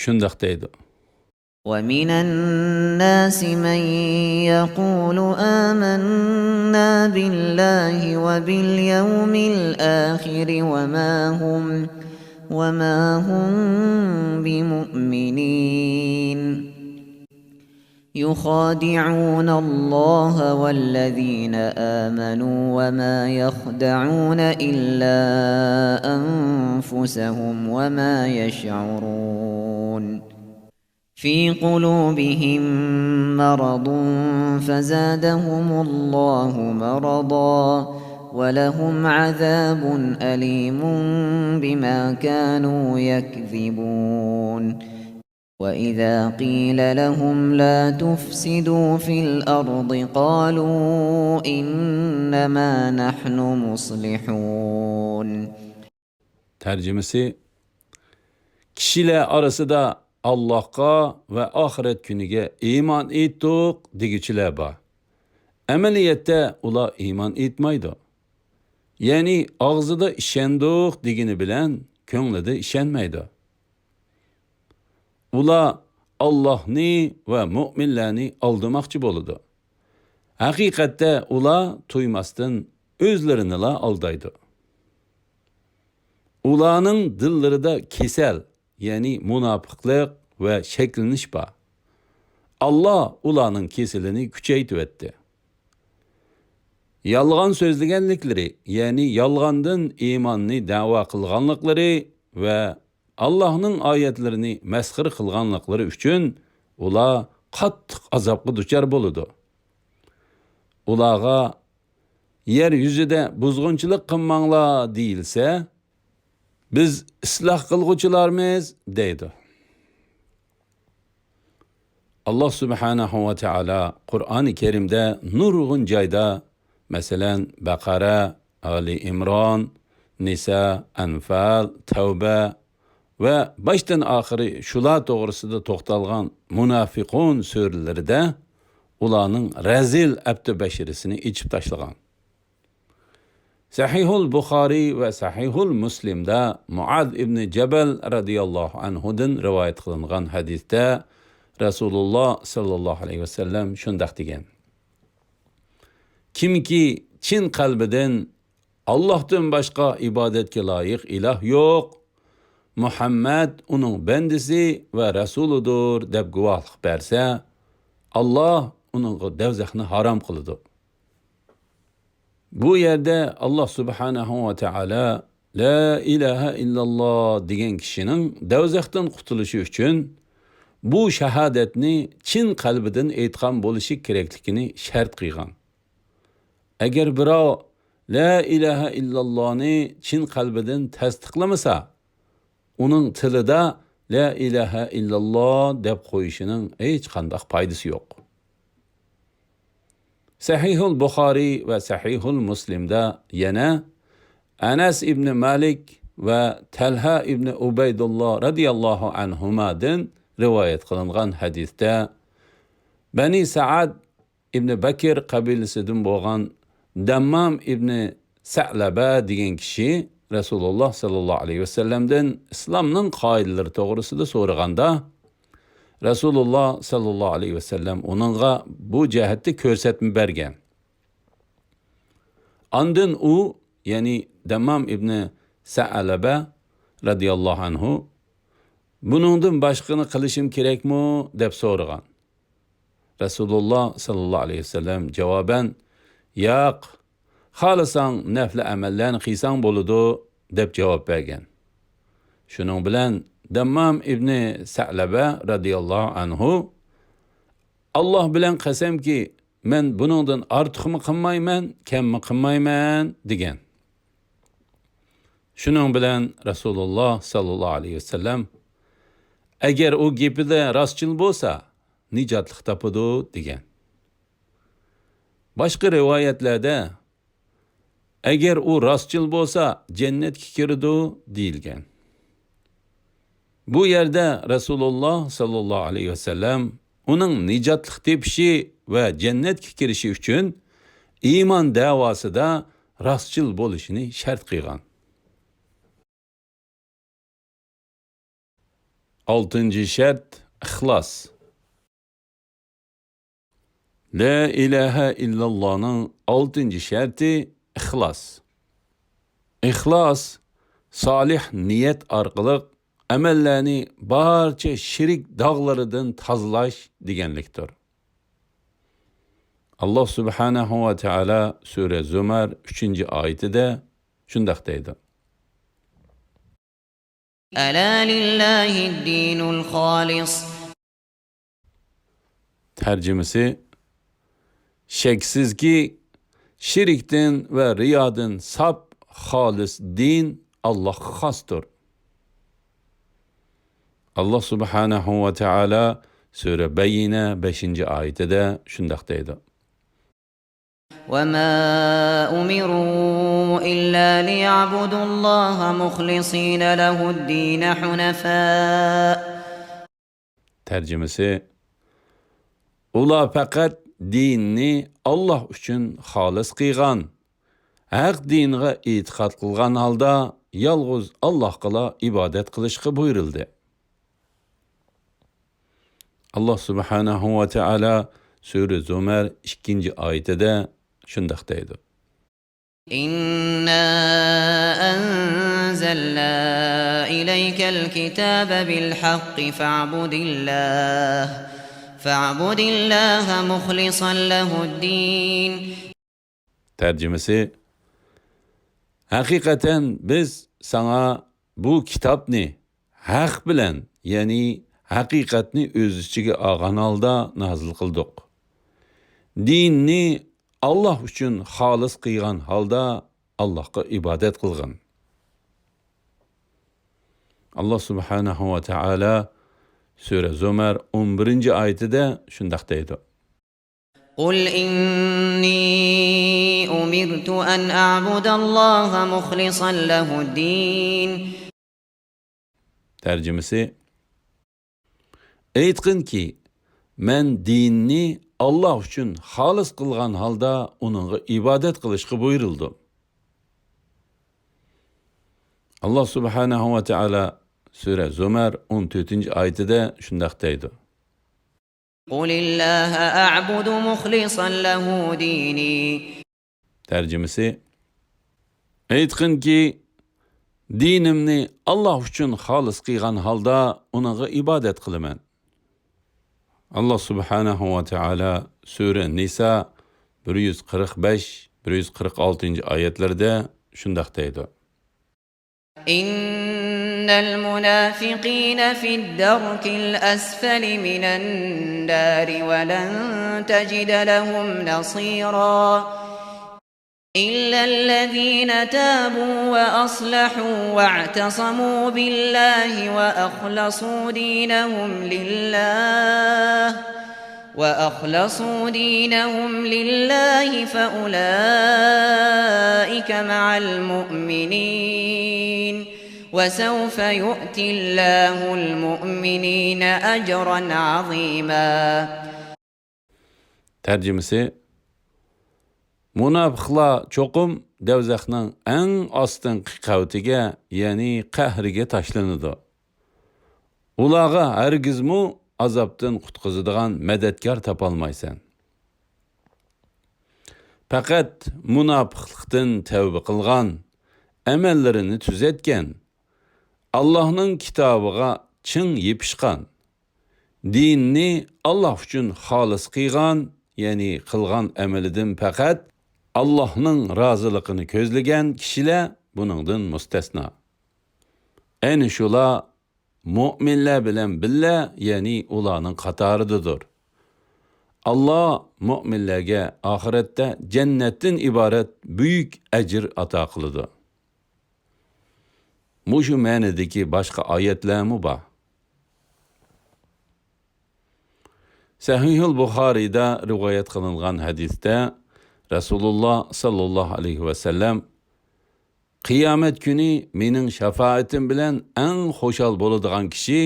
شۇنداق دەيدۇ. ومن الناس من يقول آمنا بالله وباليوم الآخر وما هم، وما هم بمؤمنين. يخادعون الله والذين آمنوا وما يخدعون إلا أنفسهم وما يشعرون. في قلوبهم مرض فزادهم الله مرضا ولهم عذاب أليم بما كانوا يكذبون. وإذا قيل لهم لا تفسدوا في الأرض قالوا إنما نحن مصلحون. تەرجىمىسى، كىشىلەر ئارىسىدا ئاللاھقا ۋە ئاخىرەت كۈنىگە ئىمان ئېيتتۇق دېگۈچىلەر بار. ئەمەلىيەتتە ئۇلار ئىمان ئېيتمايدۇ. يەنى ئاغزىدا ئىشەندۇق دېگىنى بىلەن كۆڭلىدە ئىشەنمەيدۇ. ئۇلار ئاللاھنى ۋە مۆمىنلەرنى ئالدىماقچى بولىدۇ. ھەقىقەتتە ئۇلار تۇيماستىن ئۆزلىرىنىلا ئالدايدۇ. ئۇلارنىڭ دىللىرىدا كېسەل، يەنى مۇناپىقلىق ۋە شەكلىنىش بار. ئاللا ئۇلارنىڭ كېسىلىنى كۈچەيتىۋەتتى. يالغان سۆزلىگەنلىكلىرى، يەنى يالغاندىن ئىماننى دەۋا قىلغانلىقلىرى ۋە ئاللاھنىڭ ئايەتلىرىنى مەسخىرە قىلغانلىقلىرى ئۈچۈن ئۇلار قاتتىق ئازابقا دۇچار بولىدۇ. ئۇلارغا يەر يۈزىدە بۇزغۇنچىلىق قىلماڭلار دېيىلسە، بىز ئىسلاھ قىلغۇچىلارمىز دەيدۇ. ئاللا سۇبھانەھۇ ۋە تائالا قۇرئانى كەرىمدە نۇرغۇن جايدا، مەسىلەن، بەقەرە، ئالى ئىمران، نىسا، ئەنفال، تەۋبە ۋە باشتىن ئاخىرى شۇلار توغرىسىدا توختالغان مۇنافىقۇن سۈرىلىرىدە ئۇلارنىڭ رەزىل ئەپتۇ بەشىرىسىنى ئېچىپ تاشلىغان. سەھىھۇل بۇخارىي ۋە سەھىھۇل مۇسلىمدا مۇئاز ئىبنى جەبەل رەزىياللاھۇ ئەنھۇدىن رىۋايەت قىلىنغان ھەدىستە رەسۇلۇللا ساللاللاھۇ ئەلەيھى ۋەسەللەم شۇنداق دېگەن: كىمكى چىن قەلبىدىن «ئاللاھتىن باشقا ئىبادەتكە لايىق ئىلاھ يوق، مۇھەممەد ئۇنىڭ بەندىسى ۋە رەسۇلىدۇر» دەپ گۇۋاھلىق بەرسە، ئاللاھ ئۇنىڭغا دەۋزەخنى ھارام قىلىدۇ. بۇ يەردە ئاللاھ سۇبھانەھۇ ۋە تائالا «لا ئىلاھە ئىللاللاھ» دېگەن كىشىنىڭ دەۋزەختىن قۇتۇلۇشى ئۈچۈن بۇ شاھادەتنى چىن قەلبىدىن ئېيتقان بولۇشى كېرەكلىكىنى شەرت قىلغان. ئەگەر بىراۋ «لا ئىلاھە ئىللاللاھنى» چىن قەلبىدىن تەستىقلىمىسا، ئۇنىڭ تىلىدا «لا ئىلاھە ئىللاللاھ» دەپ قويۇشىنىڭ ھېچقانداق پايدىسى يوق. سەھىھۇل بۇخارىي ۋە سەھىھۇل مۇسلىمدا يەنە ئەنەس ئىبنى مالىك ۋە تەلھە ئىبنى ئۇبەيدۇللا رەزىياللاھۇ ئەنھۇمادىن رىۋايەت قىلىنغان ھەدىستە، بەنى سەئد ئىبنى بەكىر قەبىلىسىدىن بولغان دەممام ئىبنى سەلەبە دېگەن كىشى رەسۇلۇللا ساللاللاھۇ ئەلەيھى ۋەسەللەمدىن ئىسلامنىڭ قائىدىلىرى توغرىسىدا سورىغاندا، رەسۇلۇللا ساللاللاھۇ ئەلەيھى ۋەسەللەم ئۇنىڭغا بۇ جەھەتتە كۆرسەتمە بەرگەن. ئاندىن ئۇ، يەنى دەممام ئىبنى سەلەبە رەزىياللاھۇ ئەنھۇ، «بۇنىڭدىن باشقىنى قىلىشىم كېرەكمۇ؟» دەپ سورىغان. رەسۇلۇللا ساللاللاھۇ ئەلەيھى ۋەسەللەم جاۋابەن، «ياق، خالىساڭ نەپلى ئەمەللەرنى قىلساڭ بولىدۇ» دەپ جاۋاب بەرگەن. شۇنىڭ بىلەن دەممام ئىبنى سەلەبە رەزىياللاھۇ ئەنھۇ، «ئاللاھ بىلەن قەسەمكى، مەن بۇنىڭدىن ئارتۇقمۇ قىلمايمەن، كەممۇ قىلمايمەن» دېگەن. شۇنىڭ بىلەن رەسۇلۇللا ساللاللاھۇ ئەلەيھى ۋەسەللەم، «ئەگەر ئۇ گېپىدە راستچىل بولسا، نىجاتلىق تاپىدۇ» دېگەن. باشقا رىۋايەتلەردە، «ئەگەر ئۇ راستچىل بولسا، جەننەتكە كىرىدۇ» دېيىلگەن. بۇ يەردە رەسۇلۇللا ساللاللاھۇ ئەلەيھى ۋەسەللەم ئۇنىڭ نىجاتلىق تېپىشى ۋە جەننەتكە كىرىشى ئۈچۈن ئىمان دەۋاسىدا راستچىل بولۇشىنى شەرت قىلغان. ئالتىنچى شەرت، ئىخلاس. لا ئىلاھە ئىللاللانىڭ ئالتىنچى شەرتى ئىخلاس. ئىخلاس، سالىھ نىيەت ئارقىلىق ئەمەللەرنى بارچە شىرك داغلىرىدىن تازىلاش دېگەنلىكتۇر. ئاللاھ سۇبھانەھۇ ۋە تائالا سۈرە زۇمەر ئۈچىنچى ئايىتىدە شۇنداق دەيدۇ. ألا لله الدين الخالص. تەرجىمىسى، شەكسىزكى، شىركتىن ۋە رىيادىن ساپ، خالىس دىن ئاللاھقا خاستۇر. ئاللاھ سۇبھانەھۇ ۋە تائالا سۈرە بەييىنە بەشىنچى ئايىتىدە شۇنداق دەيدۇ. وما أمروا إلا ليعبدوا الله مخلصين له الدين حنفاء. تەرجىمىسى، ئۇلار پەقەت دىننى ئاللاھ ئۈچۈن خالىس قىلغان، ھەق دىنغا ئېتىقاد قىلغان ھالدا يالغۇز ئاللاھقىلا ئىبادەت قىلىشقا بۇيرۇلدى. ئاللاھ سۇبھانەھۇ ۋە تائالا سۈرە زۇمەر ئىككىنچى ئايىتىدە شۇنداق دەيدۇ. إنا أنزلنا إليك الكتاب بالحق فاعبد الله، فاعبد الله مخلصا له الدين. تەرجىمىسى، ھەقىقەتەن بىز ساڭا بۇ كىتابنى ھەق بىلەن، يەنى ھەقىقەتنى ئۆز ئىچىگە ئالغان ھالدا نازىل قىلدۇق. دىننى ئاللاھ ئۈچۈن خالىس قىلغان ھالدا ئاللاھقا ئىبادەت قىلغىن. ئاللاھ سۇبھانەھۇ ۋە تائالا سۈرە زۇمەر ئون بىرىنچى ئايىتىدە شۇنداق دەيدۇ. قل إني أمرت أن أعبد الله مخلصا له الدين. تەرجىمىسى، ئېيتقىنكى، مەن دىننى ئاللاھ ئۈچۈن خالىس قىلغان ھالدا ئۇنىڭغا ئىبادەت قىلىشقا بۇيرۇلدۇم. ئاللاھ سۇبھانەھۇ ۋە تائالا سۈرە زۇمەر ئون تۆتىنچى ئايىتىدە شۇنداق دەيدۇ. قل الله أعبد مخلصا له ديني. تەرجىمىسى: ئېيتقىنكى، دىنىمنى ئاللاھ ئۈچۈن خالىس قىلغان ھالدا ئۇنىڭغا ئىبادەت قىلىمەن. ئاللاھ سۇبھانەھۇ ۋە تائالا سۈرە نىسا بىر يۈز قىرىق بەش، بىر يۈز قىرىق ئالتىنچى ئايەتلەردە شۇنداق دەيدۇ. إن المنافقين في الدرك الأسفل من النار ولن تجد لهم نصيرا. إلا الذين تابوا وأصلحوا واعتصموا بالله وأخلصوا دينهم لله، وأخلصوا دينهم لله فأولئك مع المؤمنين، وسوف يؤتي الله المؤمنين أجرا عظيما. تەرجىمىسى: مۇناپىقلار چوقۇم دوزاخنىڭ ئەڭ ئاستىنقى قەۋىتىگە، يەنى قەھرىگە تاشلىنىدۇ. ئۇلارغا ھەرگىزمۇ ئازابتىن قۇتقۇزىدىغان مەدەتكار تاپالمايسەن. پەقەت مۇناپىقلىقتىن تەۋبە قىلغان، ئەمەللىرىنى تۈزەتكەن، ئاللاھنىڭ كىتابىغا چىڭ يېپىشقان، دىننى ئاللاھ ئۈچۈن خالىس قىلغان، يەنى قىلغان ئەمىلىدىن پەقەت ئاللاھنىڭ رازىلىقىنى كۆزلىگەن كىشىلەر بۇنىڭدىن مۇستەسنا. ئەنە شۇلار مۆمىنلەر بىلەن بىللە، يەنى ئۇلارنىڭ قاتارىدىدۇر. ئاللاھ مۆمىنلەرگە ئاخىرەتتە جەننەتتىن ئىبارەت بۈيۈك ئەجىر ئاتا قىلىدۇ. مۇشۇ مەنىدىكى باشقا ئايەتلەرمۇ بار. سەھىھۇل بۇخارىيدا رىۋايەت قىلىنغان ھەدىستە رەسۇلۇللاھ ساللاللاھۇ ئەلەيھى ۋەسەللەم: قىيامەت كۈنى مېنىڭ شاپائىتىم بىلەن ئەڭ خۇشال بولىدىغان كىشى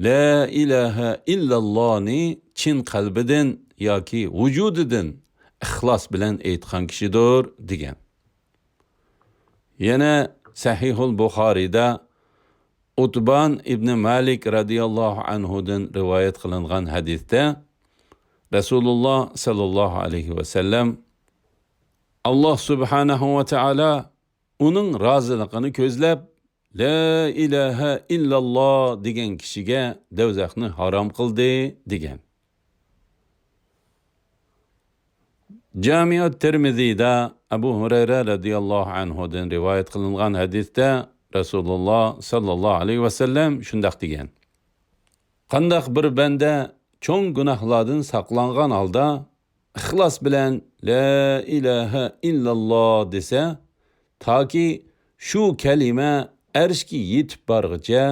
لا ئىلاھە ئىللاللانى چىن قەلبىدىن ياكى ۋۇجۇدىدىن ئىخلاس بىلەن ئېيتقان كىشىدۇر، دېگەن. يەنە سەھىھۇل بۇخارىدا ئۇتبان ئىبنى مالىك رەزىياللاھۇ ئەنھۇدىن رىۋايەت قىلىنغان ھەدىستە رەسۇلۇللاھ ساللاللاھۇ ئەلەيھى ۋەسەللەم: ئاللاھ سۇبھانەھۇ ۋە تائالا ئۇنىڭ رازىلىقىنى كۆزلەپ، لا ئىلاھە ئىللاللاھ دېگەن كىشىگە دوزاخنى ھارام قىلدى، دېگەن. جامىئۇت تىرمىزىدا ئەبۇ ھۇرەيرە رەزىياللاھۇ ئەنھۇدىن رىۋايەت قىلىنغان ھەدىستە رەسۇلۇللاھ ساللاللاھۇ ئەلەيھى ۋەسەللەم شۇنداق دېگەن: قانداق بىر بەندە چوڭ گۇناھلاردىن ساقلانغان ھالدا ئىخلاس بىلەن لا ئىلاھە ئىللاللاھ دېسە، تاكى شۇ كەلىمە ئەرشكە يېتىپ بارغىچە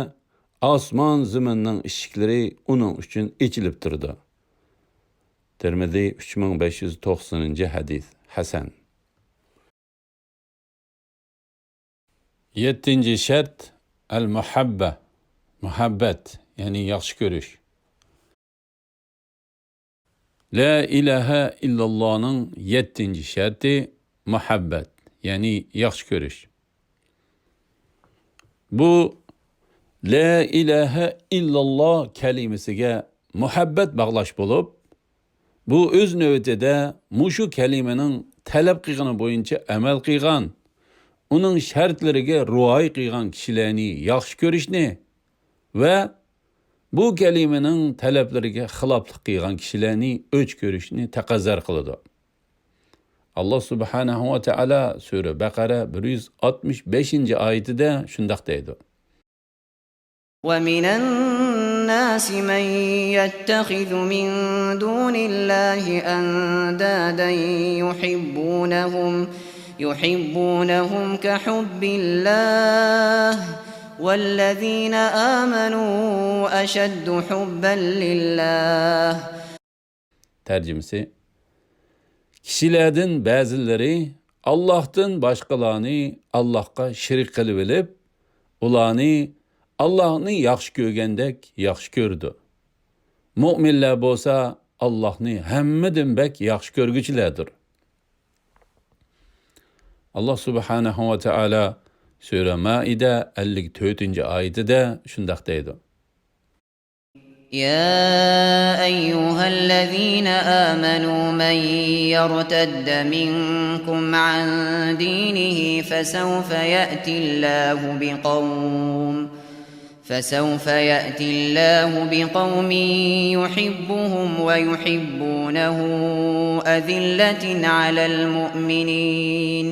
ئاسمان زېمىننىڭ ئىشىكلىرى ئۇنىڭ ئۈچۈن ئېچىلىپ تۇرىدۇ. تىرمىزى، ئۈچ مىڭ بەش يۈز توقسىنىنچى ھەدىس، ھەسەن. يەتتىنچى شەرت، ئەل مۇھەببە، مۇھەببەت، يەنى ياخشى كۆرۈش. لا ئىلاھە ئىللاللانىڭ يەتتىنچى شەرتى مۇھەببەت، يەنى ياخشى كۆرۈش. بۇ لا ئىلاھە ئىللاللا كەلىمىسىگە مۇھەببەت باغلاش بولۇپ، بۇ ئۆز نۆۋىتىدە مۇشۇ كەلىمىنىڭ تەلەپ قىلغىنى بويىچە ئەمەل قىلغان، ئۇنىڭ شەرتلىرىگە رىئايە قىلغان كىشىلەرنى ياخشى كۆرۈشنى ۋە بۇ كەلىمىنىڭ تەلەپلىرىگە خىلاپلىق قىلغان كىشىلەرنى ئۆچ كۆرۈشنى تەقەززا قىلىدۇ. ئاللا سۇبھانەھۇ ۋە تائالا سۈرە بەقەرە بىر يۈز ئاتمىش بەشىنچى ئايىتىدە شۇنداق دەيدۇ. ومن الناس من يتخذ من دون الله أندادا يحبونهم يحبونهم كحب الله والذين آمنوا أشد حبا لله. تەرجىمىسى: كىشىلەردىن بەزىلىرى ئاللاھتىن باشقىلارنى ئاللاھقا شېرىك قىلىۋېلىپ، ئۇلارنى ئاللاھنى ياخشى كۆرگەندەك ياخشى كۆرىدۇ. مۆمىنلەر بولسا ئاللاھنى ھەممىدىن بەك ياخشى كۆرگۈچىلەردۇر. ئاللا سۇبھانەھۇ ۋە تائالا سۈرە مائىدە ئەللىك تۆتىنچى ئايىتىدە شۇنداق دەيدۇ. يا أيها الذين آمنوا من يرتد منكم عن دينه فسوف يأتي الله بقوم فسوف يأتي الله بقوم يحبهم ويحبونه أذلة على المؤمنين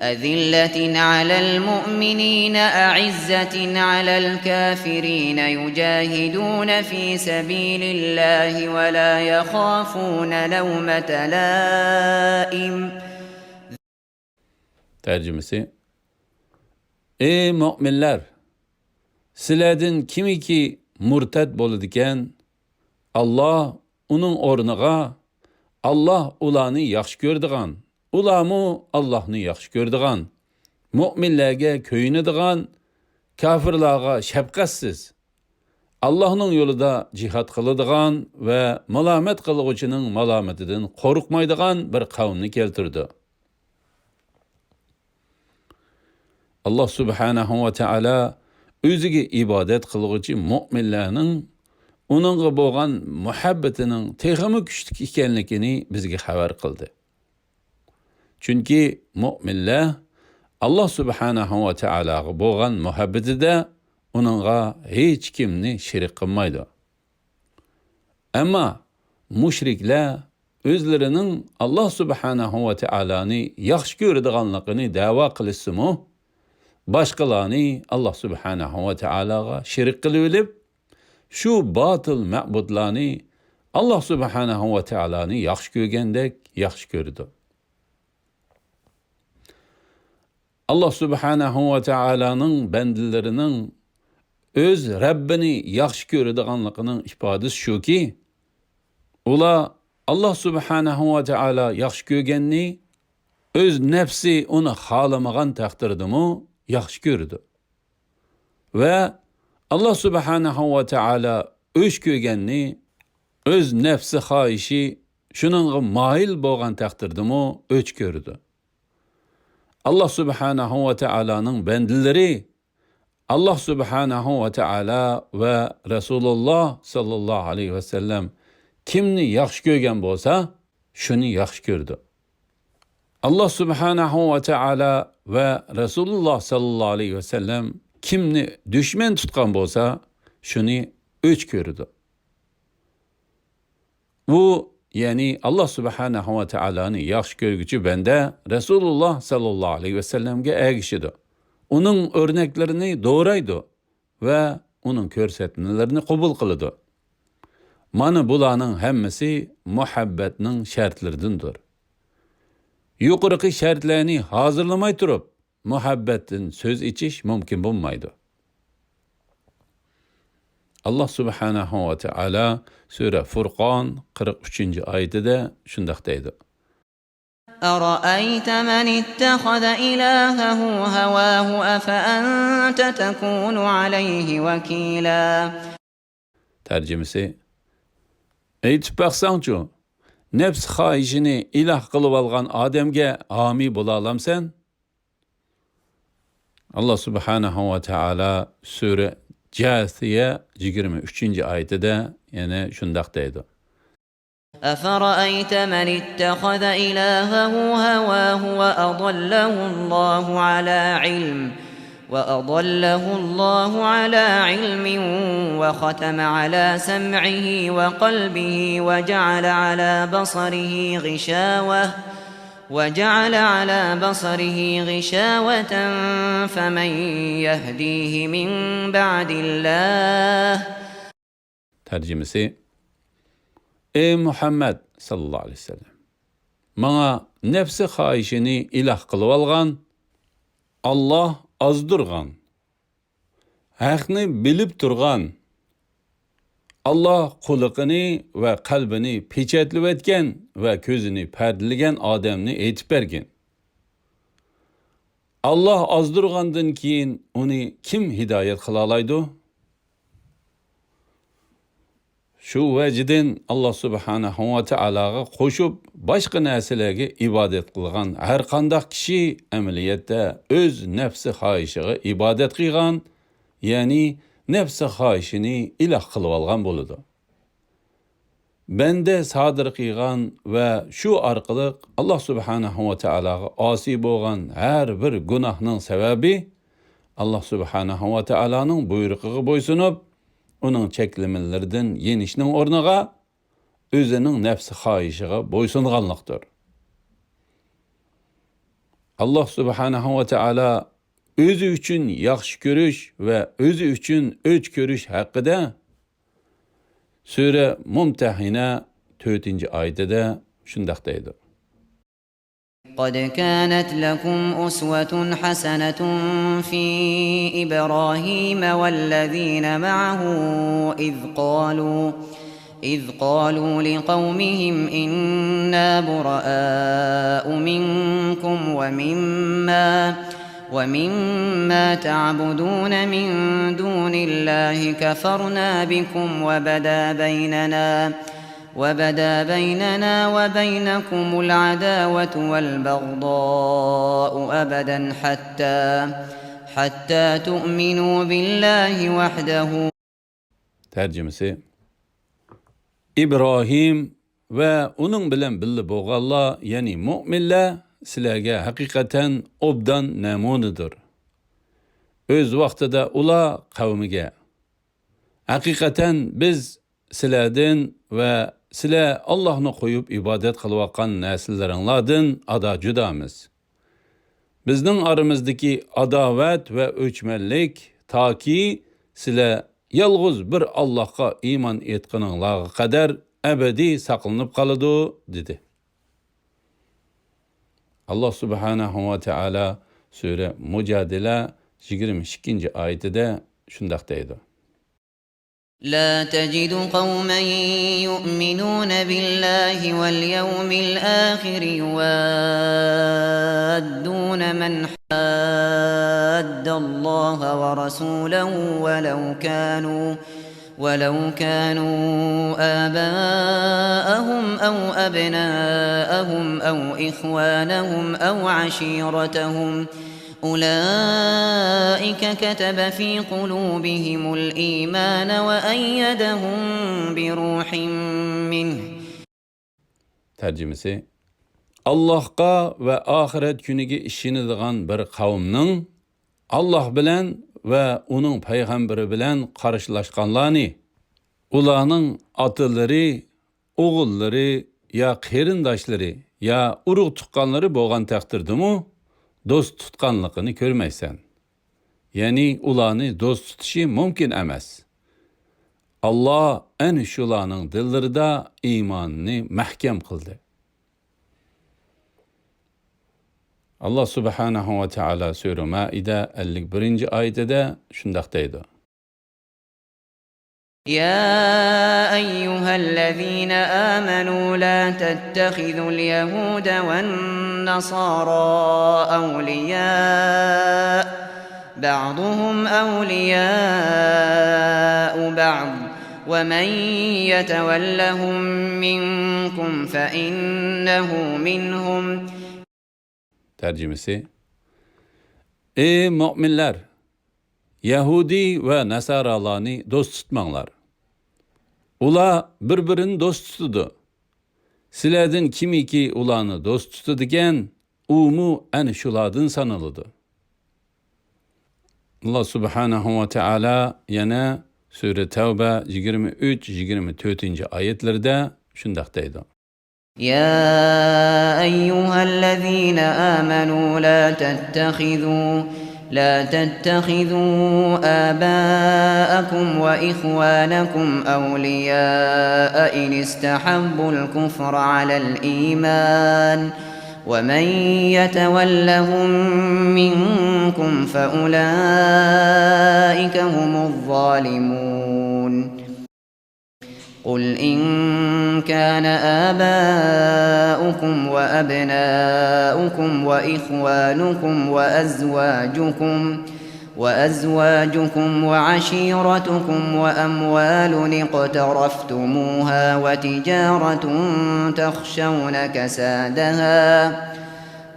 أذلة على المؤمنين أعزة على الكافرين يجاهدون في سبيل الله ولا يخافون لومة لائم. تەرجىمىسى: ئەي مۆمىنلەر! سىلەردىن كىمكى مۇرتەد بولىدىكەن، ئاللا ئۇنىڭ ئورنىغا، ئاللا ئۇلارنى ياخشى كۆرىدىغان، ئۇلارمۇ ئاللاھنى ياخشى كۆرىدىغان، مۆمىنلەرگە كۆيۈنىدىغان، كاپىرلارغا شەپقەتسىز، ئاللاھنىڭ يولىدا جىھاد قىلىدىغان ۋە مالامەت قىلغۇچىنىڭ مالامىتىدىن قورقمايدىغان بىر قەۋمنى كەلتۈردى. ئاللا سۇبھانەھۇ ۋە تائالا ئۆزىگە ئىبادەت قىلغۇچى مۆمىنلەرنىڭ ئۇنىڭغا بولغان مۇھەببىتىنىڭ تېخىمۇ كۈچلۈك ئىكەنلىكىنى بىزگە خەۋەر قىلدى. چۈنكى مۆمىنلەر ئاللا سۇبھانەھۇ ۋە تائالاغا بولغان مۇھەببىتىدە ئۇنىڭغا ھېچكىمنى شېرىك قىلمايدۇ. ئەمما مۇشرىكلەر ئۆزلىرىنىڭ ئاللا سۇبھانەھۇ ۋە تائالانى ياخشى كۆرىدىغانلىقىنى دەۋا قىلىشسىمۇ، باشقىلارنى ئاللا سۇبھانەھۇ ۋە تائالاغا شېرىك قىلىۋېلىپ، شۇ باتىل مەبۇدلارنى ئاللا سۇبھانەھۇ ۋە تائالانى ياخشى كۆرگەندەك ياخشى كۆرىدۇ. ئاللا سۇبھانەھۇ ۋە تائالانىڭ بەندىلىرىنىڭ ئۆز رەببىنى ياخشى كۆرىدىغانلىقىنىڭ ئىپادىسى شۇكى، ئۇلار ئاللا سۇبھانەھۇ ۋە تائالا ياخشى كۆرگەننى ئۆز نەپسى ئۇنى خالىمىغان تەقدىردىمۇ ياخشى كۆرىدۇ. ۋە ئاللا سۇبھانەھۇ ۋە تائالا ئۆچ كۆرگەننى ئۆز نەپسى خاھىشى شۇنىڭغا مايىل بولغان تەقدىردىمۇ ئۆچ كۆرىدۇ. ئاللا سۇبھانەھۇ ۋە تائالانىڭ بەندىلىرى ئاللا سۇبھانەھۇ ۋە تائالا ۋە رەسۇلۇللا ساللاللاھۇ ئەلەيھى ۋەسەللەم كىمنى ياخشى كۆرگەن بولسا، شۇنى ياخشى كۆرىدۇ. ئاللا سۇبھانەھۇ ۋە تائالا ۋە رەسۇلۇللا ساللاللاھۇ ئەلەيھى ۋەسەللەم كىمنى دۈشمەن تۇتقان بولسا، شۇنى ئۆچ كۆرىدۇ. ئۇ، يەنى ئاللا سۇبھانەھۇ ۋە تائالانى ياخشى كۆرگۈچى بەندە رەسۇلۇللا ساللاللاھۇ ئەلەيھى ۋەسەللەمگە ئەگىشىدۇ. ئۇنىڭ ئۆرنەكلىرىنى دورايدۇ ۋە ئۇنىڭ كۆرسەتمىلىرىنى قوبۇل قىلىدۇ. مانا بۇلارنىڭ ھەممىسى مۇھەببەتنىڭ شەرتلىرىدىندۇر. يۇقىرىقى شەرتلەرنى ھازىرلىماي تۇرۇپ، مۇھەببەتتىن سۆز ئېچىش مۇمكىن بولمايدۇ. ئاللا سۇبھانەھۇ ۋە تائالا سۈرە فۇرقان قىرىق ئۈچىنچى ئايىتىدە شۇنداق دەيدۇ. أرأيت من اتخذ إلهه هواه أفأنت تكون عليه وكيلا. تەرجىمىسى: ئېيتىپ باقساڭچۇ، نەپس خاھىشىنى ئىلاھ قىلىۋالغان ئادەمگە ھامىي بولالامسەن؟ ئاللا سۇبھانەھۇ ۋە تائالا سۈرە جاسىيە يىگىرمە ئۈچىنچى ئايىتىدە يەنە شۇنداق دەيدۇ. أفرأيت من اتخذ إلهه هواه وأضله الله على علم وأضله الله على علم وختم على سمعه وقلبه وجعل على بصره غشاوة وجعل على بصره غشاوة فمن يهديه من بعد الله تەرجىمىسى: ئەي مۇھەممەد ساللاللاھۇ ئەلەيھى ۋەسەللەم، ماڭا نەپسى خاھىشىنى ئىلاھ قىلىۋالغان، ئاللا ئازدۇرغان، ھەقنى بىلىپ تۇرغان، ئاللا قۇلىقىنى ۋە قەلبىنى پېچەتلىۋەتكەن ۋە كۆزىنى پەردىلىگەن ئادەمنى ئېيتىپ بەرگىن. ئاللا ئازدۇرغاندىن كېيىن ئۇنى كىم ھىدايەت قىلالايدۇ؟ شۇ ۋەجىدىن ئاللا سۇبھانەھۇ ۋە تائالاغا قوشۇپ باشقا نەرسىلەرگە ئىبادەت قىلغان ھەرقانداق كىشى ئەمەلىيەتتە ئۆز نەپسى خاھىشىغا ئىبادەت قىلغان، يەنى نەپسى خاھىشىنى ئىلاھ قىلىۋالغان بولىدۇ. بەندە سادىر قىلغان ۋە شۇ ئارقىلىق ئاللاھ سۇبھانەھۇ ۋە تائالاغا ئاسىي بولغان ھەر بىر گۇناھنىڭ سەۋەبى ئاللاھ سۇبھانەھۇ ۋە تائالانىڭ بۇيرۇقىغا بويسۇنۇپ، ئۇنىڭ چەكلىمىلىرىدىن يېنىشنىڭ ئورنىغا ئۆزىنىڭ نەپسى خاھىشىغا بويسۇنغانلىقتۇر. ئاللاھ سۇبھانەھۇ ۋە تائالا ئۆزى ئۈچۈن ياخشى كۆرۈش ۋە ئۆزى ئۈچۈن ئۆچ كۆرۈش ھەققىدە سۈرە مۇمتەھىنە تۆتىنچى ئايىتىدە شۇنداق دەيدۇ. قد كانت لكم أسوة حسنة في إبراهيم والذين معه إذ قالوا إذ قالوا لقومهم إنا برآء منكم ومما ومما تعبدون من دون الله كفرنا بكم وبدا بيننا وبدا بيننا وبينكم العداوة والبغضاء أبدا حتى حتى تؤمنوا بالله وحده. تەرجىمىسى. ئىبراھىم ۋە ئۇنىڭ بىلەن بىللە بولغانلار، يەنى مۆمىنلەر سىلەرگە ھەقىقەتەن ئوبدان نەمۇنىدۇر. ئۆز ۋاقتىدا ئۇلار قەۋمىگە، ھەقىقەتەن بىز سىلەردىن ۋە سىلەر ئاللاھنى قويۇپ ئىبادەت قىلىۋاتقان نەرسىلىرىڭلاردىن ئادا جۇدامىز. بىزنىڭ ئارىمىزدىكى ئاداۋەت ۋە ئۆچمەنلىك تاكى سىلەر يالغۇز بىر ئاللاھقا ئىمان ئېيتقىنىڭلارغا قەدەر ئەبەدىي ساقلىنىپ قالىدۇ، دېدى. ئاللاھ سۇبھانەھۇ ۋە تائالا سۈرە مۇجادىلە يىگىرمە ئىككىنچى ئايىتىدە شۇنداق دەيدۇ. لا تجد قوما يؤمنون بالله واليوم الآخر يوادون من حاد الله ورسوله ولو كانوا ولو كانوا آباءهم أو أبناءهم أو إخوانهم أو عشيرتهم أولئك كتب في قلوبهم الإيمان وأيدهم بروح منه. تەرجىمىسى. ئاللاھقا ۋە ئاخىرەت كۈنىگە ئىشىنىدىغان بىر قەۋمنىڭ ئاللاھ بىلەن ۋە ئۇنىڭ پەيغەمبىرى بىلەن قارشىلاشقانلارنى، ئۇلارنىڭ ئاتىلىرى، ئوغۇللىرى يا قېرىنداشلىرى يا ئۇرۇق تۇغقانلىرى بولغان تەقدىردىمۇ دوست تۇتقانلىقىنى كۆرمەيسەن. يەنى ئۇلارنى دوست تۇتۇشى مۇمكىن ئەمەس. ئاللاھ ئەنە شۇلارنىڭ دىللىرىدا ئىماننى مەھكەم قىلدى. ئاللاھ سۇبھانەھۇ ۋە تائالا سۈرە مائىدە ئەللىك بىرىنچى ئايىتىدە شۇنداق دەيدۇ. يا أيها الذين آمنوا لا تتخذوا اليهود والنصارى أولياء بعضهم أولياء بعض ومن يتولهم منكم فإنه منهم. تەرجىمىسى. ئەي مۆمىنلەر! يەھۇدىي ۋە ناسارالارنى دوست تۇتماڭلار. ئۇلار بىر-بىرىنى دوست تۇتىدۇ. سىلەردىن كىمكى ئۇلارنى دوست تۇتىدىكەن، ئۇمۇ ئەنە شۇلاردىن سانىلىدۇ. ئاللاھ سۇبھانەھۇ ۋە تائالا يەنە سۈرە تەۋبە يىگىرمە ئۈچ، يىگىرمە تۆتىنچى ئايەتلىرىدە شۇنداق دەيدۇ. يا أيها الذين آمنوا لا تتخذوا لا تتخذوا آباءكم وإخوانكم أولياء إن استحبوا الكفر على الإيمان ومن يتولهم منكم فأولئك هم الظالمون. قل إن كان آباؤكم وأبناؤكم وإخوانكم وأزواجكم وأزواجكم وعشيرتكم وأموال اقترفتموها وتجارة تخشون كسادها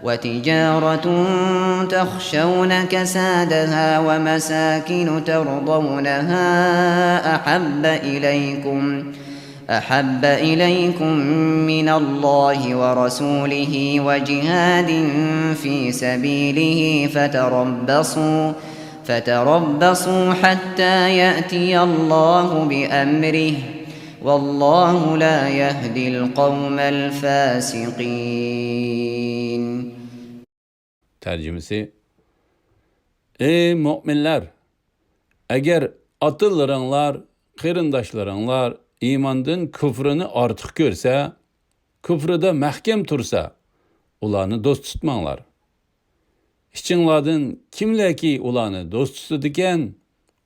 وتجارة تخشون كسادها ومساكن ترضونها أحب إليكم أحب إليكم من الله ورسوله وجهاد في سبيله فتربصوا، فتربصوا حتى يأتي الله بأمره، والله لا يهدي القوم الفاسقين. تەرجىمىسى: ئەي مۆمىنلەر! ئەگەر ئاتىلىرىڭلار، قېرىنداشلىرىڭلار ئىماندىن كۇفرىنى ئارتۇق كۆرسە، كۇفرىدا مەھكەم تۇرسا، ئۇلارنى دوست تۇتماڭلار. ئىچىڭلاردىن كىملەركى ئۇلارنى دوست تۇتىدىكەن،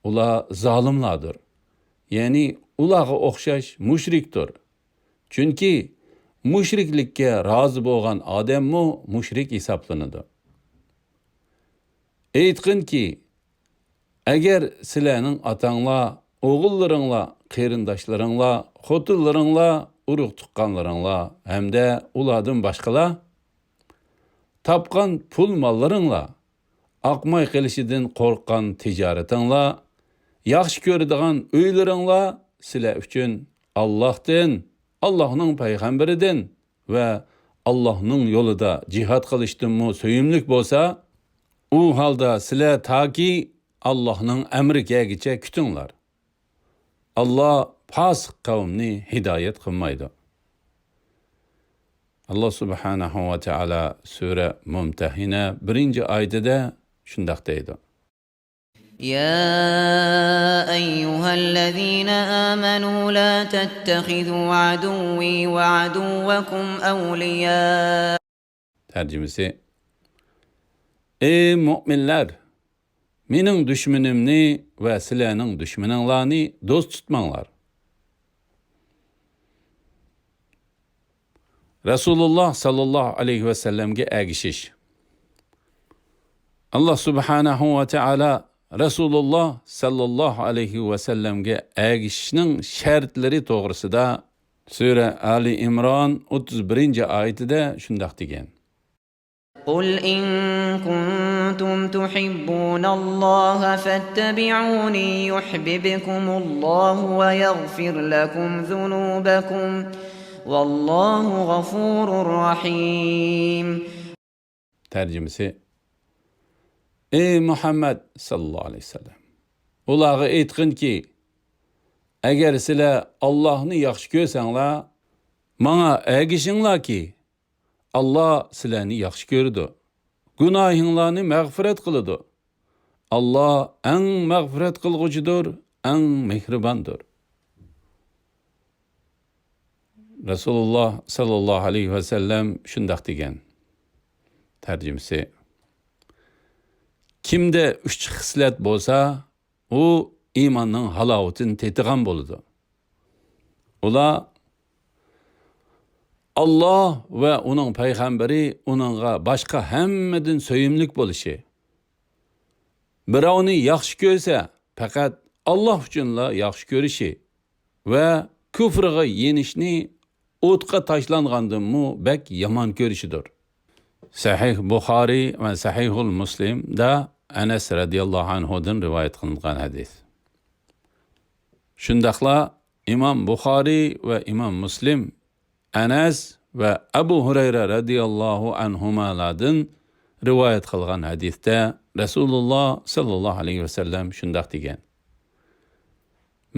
ئۇلار زالىملاردۇر. يەنى ئۇلارغا ئوخشاش مۇشرىكتۇر. چۈنكى مۇشرىكلىككە رازى بولغان ئادەممۇ مۇشرىك ھېسابلىنىدۇ. ئېيتقىنكى، ئەگەر سىلەرنىڭ ئاتاڭلار، ئوغۇللىرىڭلار، قېرىنداشلىرىڭلار، خوتۇنلىرىڭلار، ئۇرۇق-تۇغقانلىرىڭلار ھەمدە ئۇلاردىن باشقىلار تاپقان پۇل-ماللىرىڭلار، ئاقماي قېلىشىدىن قورققان تىجارىتىڭلار، ياخشى كۆرىدىغان ئۆيلىرىڭلار سىلەر ئۈچۈن ئاللاھتىن، ئاللاھنىڭ پەيغەمبىرىدىن ۋە ئاللاھنىڭ يولىدا جىھاد قىلىشتىنمۇ سۆيۈملۈك بولسا، ئۇ ھالدا سىلەر تاكى ئاللاھنىڭ ئەمرى كەلگىچە كۈتۈڭلار. ئاللا پاسىق قەۋمنى ھىدايەت قىلمايدۇ. ئاللا سۇبھانەھۇ ۋە تائالا سۈرە مۇمتەھىنە بىرىنچى ئايىتىدە شۇنداق دەيدۇ. يا أيها الذين آمنوا لا تتخذوا عدوي وعدوكم أولياء. تەرجىمىسى: ئەي مۆمىنلەر! مېنىڭ دۈشمىنىمنى ۋە سىلەرنىڭ دۈشمىنىڭلارنى دوست تۇتماڭلار. رەسۇلۇللا ساللاللاھۇ ئەلەيھى ۋەسەللەمگە ئەگىشىش. ئاللا سۇبھانەھۇ ۋە تائالا رەسۇلۇللا ساللاللاھۇ ئەلەيھى ۋەسەللەمگە ئەگىشىشنىڭ شەرتلىرى توغرىسىدا سۈرە ئالى ئىمران ئوتتۇز بىرىنچى ئايىتىدە شۇنداق دېگەن. قل إن كنتم تحبون الله فاتبعوني يحببكم الله ويغفر لكم ذنوبكم، والله غفور رحيم. تەرجىمىسى: ئەي مۇھەممەد ساللاللاھۇ ئەلەيھى ۋەسەللەم، ئۇلارغا ئېيتقىنكى، ئەگەر سىلەر ئاللاھنى ياخشى كۆرسەڭلار، ماڭا ئەگىشىڭلاركى، ئاللا سىلەرنى ياخشى كۆرىدۇ، گۇناھىڭلارنى مەغپىرەت قىلىدۇ. ئاللا ئەڭ مەغپىرەت قىلغۇچىدۇر، ئەڭ مېھرىباندۇر. رەسۇلۇللا ساللاللاھۇ ئەلەيھى ۋەسەللەم شۇنداق دېگەن. تەرجىمىسى: كىمدە ئۈچ خىسلەت بولسا، ئۇ ئىماننىڭ ھالاۋىتىنى تېتىغان بولىدۇ. ئۇلار: ئاللا ۋە ئۇنىڭ پەيغەمبىرى ئۇنىڭغا باشقا ھەممىدىن سۆيۈملۈك بولۇشى، بىراۋنى ياخشى كۆرسە، پەقەت ئاللا ئۈچۈنلا ياخشى كۆرۈشى ۋە كۇفرىغا يېنىشنى ئوتقا تاشلانغاندىنمۇ بەك يامان كۆرۈشىدۇر. سەھىھ بۇخارىي ۋە سەھىھۇل مۇسلىمدا ئەنەس رەزىياللاھۇ ئەنھۇدىن رىۋايەت قىلىنغان ھەدىس. شۇنداقلا ئىمام بۇخارىي ۋە ئىمام مۇسلىم ئەنەس ۋە ئەبۇ ھۇرەيرە رەزىياللاھۇ ئەنھۇمالاردىن رىۋايەت قىلغان ھەدىستە رەسۇلۇللا ساللاللاھۇ ئەلەيھى ۋەسەللەم شۇنداق دېگەن: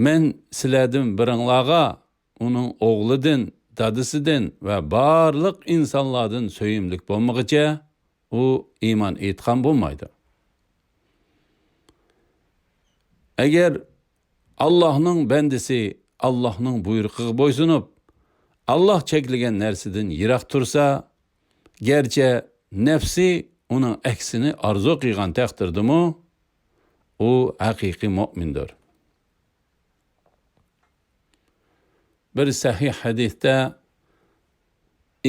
مەن سىلەردىن بىرىڭلارغا ئۇنىڭ ئوغلىدىن، دادىسىدىن ۋە بارلىق ئىنسانلاردىن سۆيۈملۈك بولمىغىچە، ئۇ ئىمان ئېيتقان بولمايدۇ. ئەگەر ئاللاھنىڭ بەندىسى ئاللاھنىڭ بۇيرۇقىغا بويسۇنۇپ، ئاللاھ چەكلىگەن نەرسىدىن يىراق تۇرسا، گەرچە نەپسى ئۇنىڭ ئەكسىنى ئارزۇ قىلغان تەقدىردىمۇ، ئۇ ھەقىقىي مۆمىندۇر. بىر سەھىھ ھەدىستە،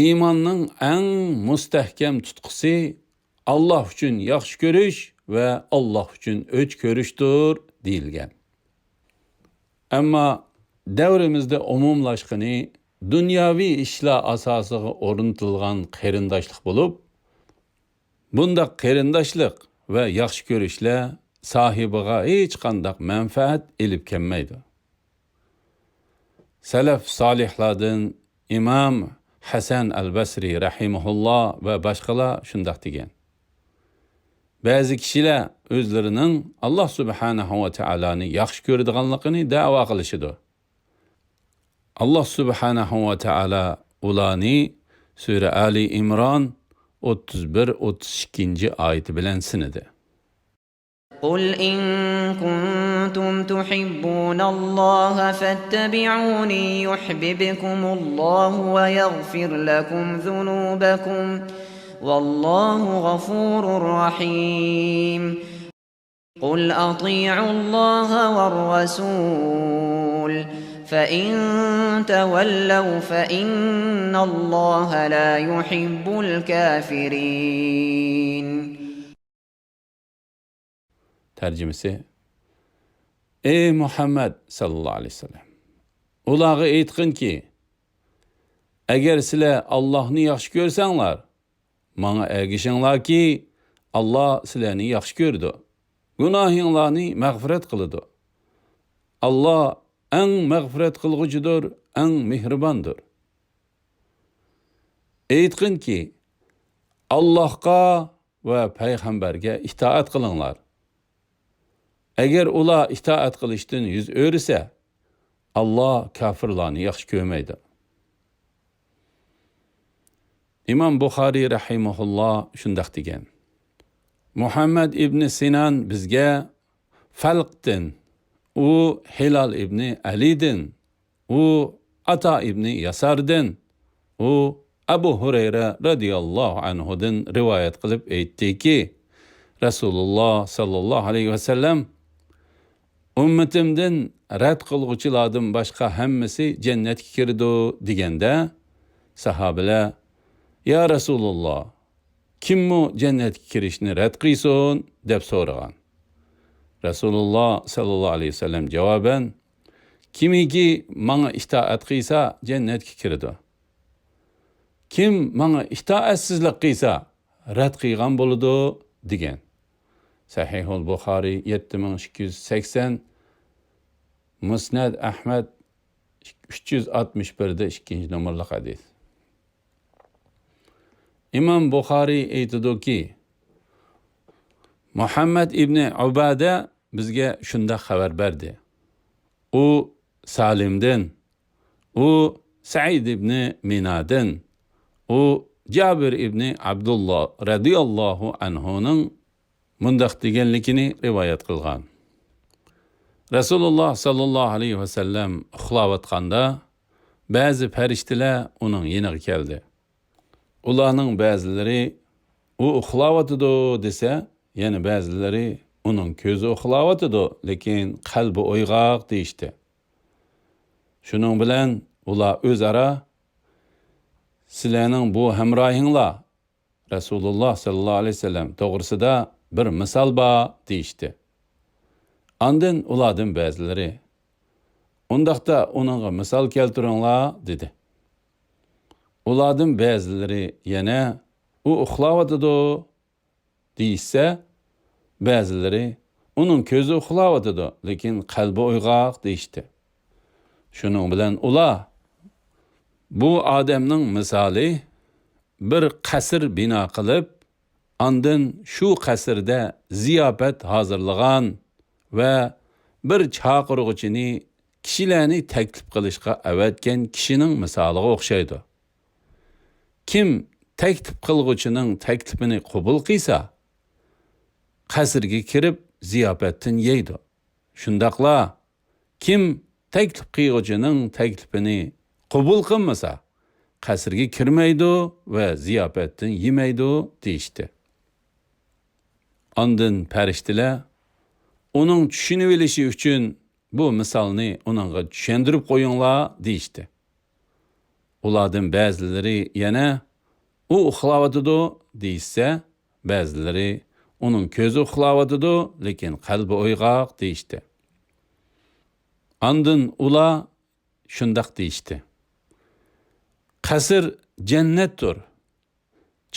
ئىماننىڭ ئەڭ مۇستەھكەم تۇتقىسى ئاللاھ ئۈچۈن ياخشى كۆرۈش ۋە ئاللاھ ئۈچۈن ئۆچ كۆرۈشتۇر، دېيىلگەن. ئەمما دەۋرىمىزدە ئومۇملاشقىنى دۇنياۋى ئىشلار ئاساسىغا ئورنىتىلغان قېرىنداشلىق بولۇپ، بۇنداق قېرىنداشلىق ۋە ياخشى كۆرۈشلەر ساھىبىغا ھېچقانداق مەنپەئەت ئېلىپ كەلمەيدۇ. سەلەف سالىھلاردىن ئىمام ھەسەن ئەل بەسرى رەھىمەھۇللا ۋە باشقىلار شۇنداق دېگەن. بەزى كىشىلەر ئۆزلىرىنىڭ ئاللا سۇبھانەھۇ ۋە تائالانى ياخشى كۆرىدىغانلىقىنى دەۋا قىلىشىدۇ. ئاللا سۇبھانەھۇ ۋە تائالا ئۇلارنى سۈرە ئالى ئىمران ئوتتۇز بىر، ئوتتۇز ئىككىنچى ئايىتى بىلەن سىنىدى. قل إن كنتم تحبون الله فاتبعوني يحببكم الله ويغفر لكم ذنوبكم والله غفور رحيم. قل أطيعوا الله والرسول فإن تولوا فإن الله لا يحب الكافرين. تەرجىمىسى: ئەي مۇھەممەد ساللاللاھۇ ئەلەيھى ۋەسەللەم، ئۇلارغا ئېيتقىنكى، ئەگەر سىلەر ئاللاھنى ياخشى كۆرسەڭلار، ماڭا ئەگىشىڭلاركى، ئاللا سىلەرنى ياخشى كۆرىدۇ، گۇناھىڭلارنى مەغپىرەت قىلىدۇ. ئاللا ئەڭ مەغپىرەت قىلغۇچىدۇر، ئەڭ مېھرىباندۇر. ئېيتقىنكى، ئاللاھقا ۋە پەيغەمبەرگە ئىتائەت قىلىڭلار. ئەگەر ئۇلار ئىتائەت قىلىشتىن يۈز ئۆرۈسە، ئاللا كاپىرلارنى ياخشى كۆرمەيدۇ. ئىمام بۇخارىي رەھىمەھۇللا شۇنداق دېگەن: مۇھەممەد ئىبنى سىنان بىزگە فەلقتىن، ئۇ ھىلال ئىبنى ئەلىدىن، ئۇ ئاتا ئىبنى ياساردىن، ئۇ ئەبۇ ھۇرەيرە رەزىياللاھۇ ئەنھۇدىن رىۋايەت قىلىپ ئېيتتىكى، رەسۇلۇللا ساللاللاھۇ ئەلەيھى ۋەسەللەم، ئۈممىتىمدىن رەت قىلغۇچىلاردىن باشقا ھەممىسى جەننەتكە كىرىدۇ دېگەندە، ساھابىلەر، يا رەسۇلۇللا، كىممۇ جەننەتكە كىرىشنى رەت قىلسۇن؟ دەپ سورىغان. رەسۇلۇللا ساللاللاھۇ ئەلەيھى ۋەسەللەم جاۋابەن، كىمكى ماڭا ئىتائەت قىلسا، جەننەتكە كىرىدۇ. كىم ماڭا ئىتائەتسىزلىك قىلسا، رەت قىلغان بولىدۇ، دېگەن. سەھىھۇل بۇخارىي يەتتە مىڭ ئىككى يۈز سەكسەن، مۇسنەد ئەھمەد ئۈچ يۈز ئاتمىش بىردە ئىككىنچى نومۇرلۇق ھەدىس. ئىمام بۇخارىي ئېيتىدۇكى، مۇھەممەد ئىبنى ئۇبادە بىزگە شۇنداق خەۋەر بەردى. ئۇ سالىمدىن، ئۇ سەئىد ئىبنى مىنادىن، ئۇ جابىر ئىبنى ئابدۇللا رەزىياللاھۇ ئەنھۇنىڭ مۇنداق دېگەنلىكىنى رىۋايەت قىلغان. رەسۇلۇللا ساللاللاھۇ ئەلەيھى ۋەسەللەم ئۇخلاۋاتقاندا، بەزى پەرىشتىلەر ئۇنىڭ يېنىغا كەلدى. ئۇلارنىڭ بەزىلىرى، ئۇ ئۇخلاۋاتىدۇ دېسە، يەنە بەزىلىرى، ئۇنىڭ كۆزى ئۇخلاۋاتىدۇ، لېكىن قەلبى ئويغاق دېيىشتى. شۇنىڭ بىلەن ئۇلار ئۆزئارا، سىلەرنىڭ بۇ ھەمراھىڭلار رەسۇلۇللا ساللاللاھۇ ئەلەيھى ۋەسەللەم توغرىسىدا بىر مىسال بار دېيىشتى. ئاندىن ئۇلاردىن بەزىلىرى، ئۇنداقتا ئۇنىڭغا مىسال كەلتۈرۈڭلار دېدى. ئۇلاردىن بەزىلىرى يەنە، ئۇ ئۇخلاۋاتىدۇ دېيىشسە، بەزىلىرى، ئۇنىڭ كۆزى ئۇخلاۋاتىدۇ، لېكىن قەلبى ئويغاق دېيىشتى. شۇنىڭ بىلەن ئۇلار، بۇ ئادەمنىڭ مىسالى بىر قەسىر بىنا قىلىپ، ئاندىن شۇ قەسىردە زىياپەت ھازىرلىغان ۋە بىر چاقىرغۇچىنى كىشىلەرنى تەكلىپ قىلىشقا ئەۋەتكەن كىشىنىڭ مىسالىغا ئوخشايدۇ. كىم تەكلىپ قىلغۇچىنىڭ تەكلىپىنى قوبۇل قىلسا، قەسىرگە كىرىپ زىياپەتتىن يەيدۇ. شۇنداقلا كىم تەكلىپ قىلغۇچىنىڭ تەكلىپىنى قوبۇل قىلمىسا، قەسىرگە كىرمەيدۇ ۋە زىياپەتتىن يېمەيدۇ دېيىشتى. ئاندىن پەرىشتىلەر، ئۇنىڭ چۈشىنىۋېلىشى ئۈچۈن بۇ مىسالنى ئۇنىڭغا چۈشەندۈرۈپ قويۇڭلار دېيىشتى. ئۇلاردىن بەزىلىرى يەنە، ئۇ ئۇخلاۋاتىدۇ دېيىشسە، بەزىلىرى، ئۇنىڭ كۆزى ئۇخلاۋاتىدۇ، لېكىن قەلبى ئويغاق دېيىشتى. ئاندىن ئۇلار شۇنداق دېيىشتى: قەسىر جەننەتتۇر.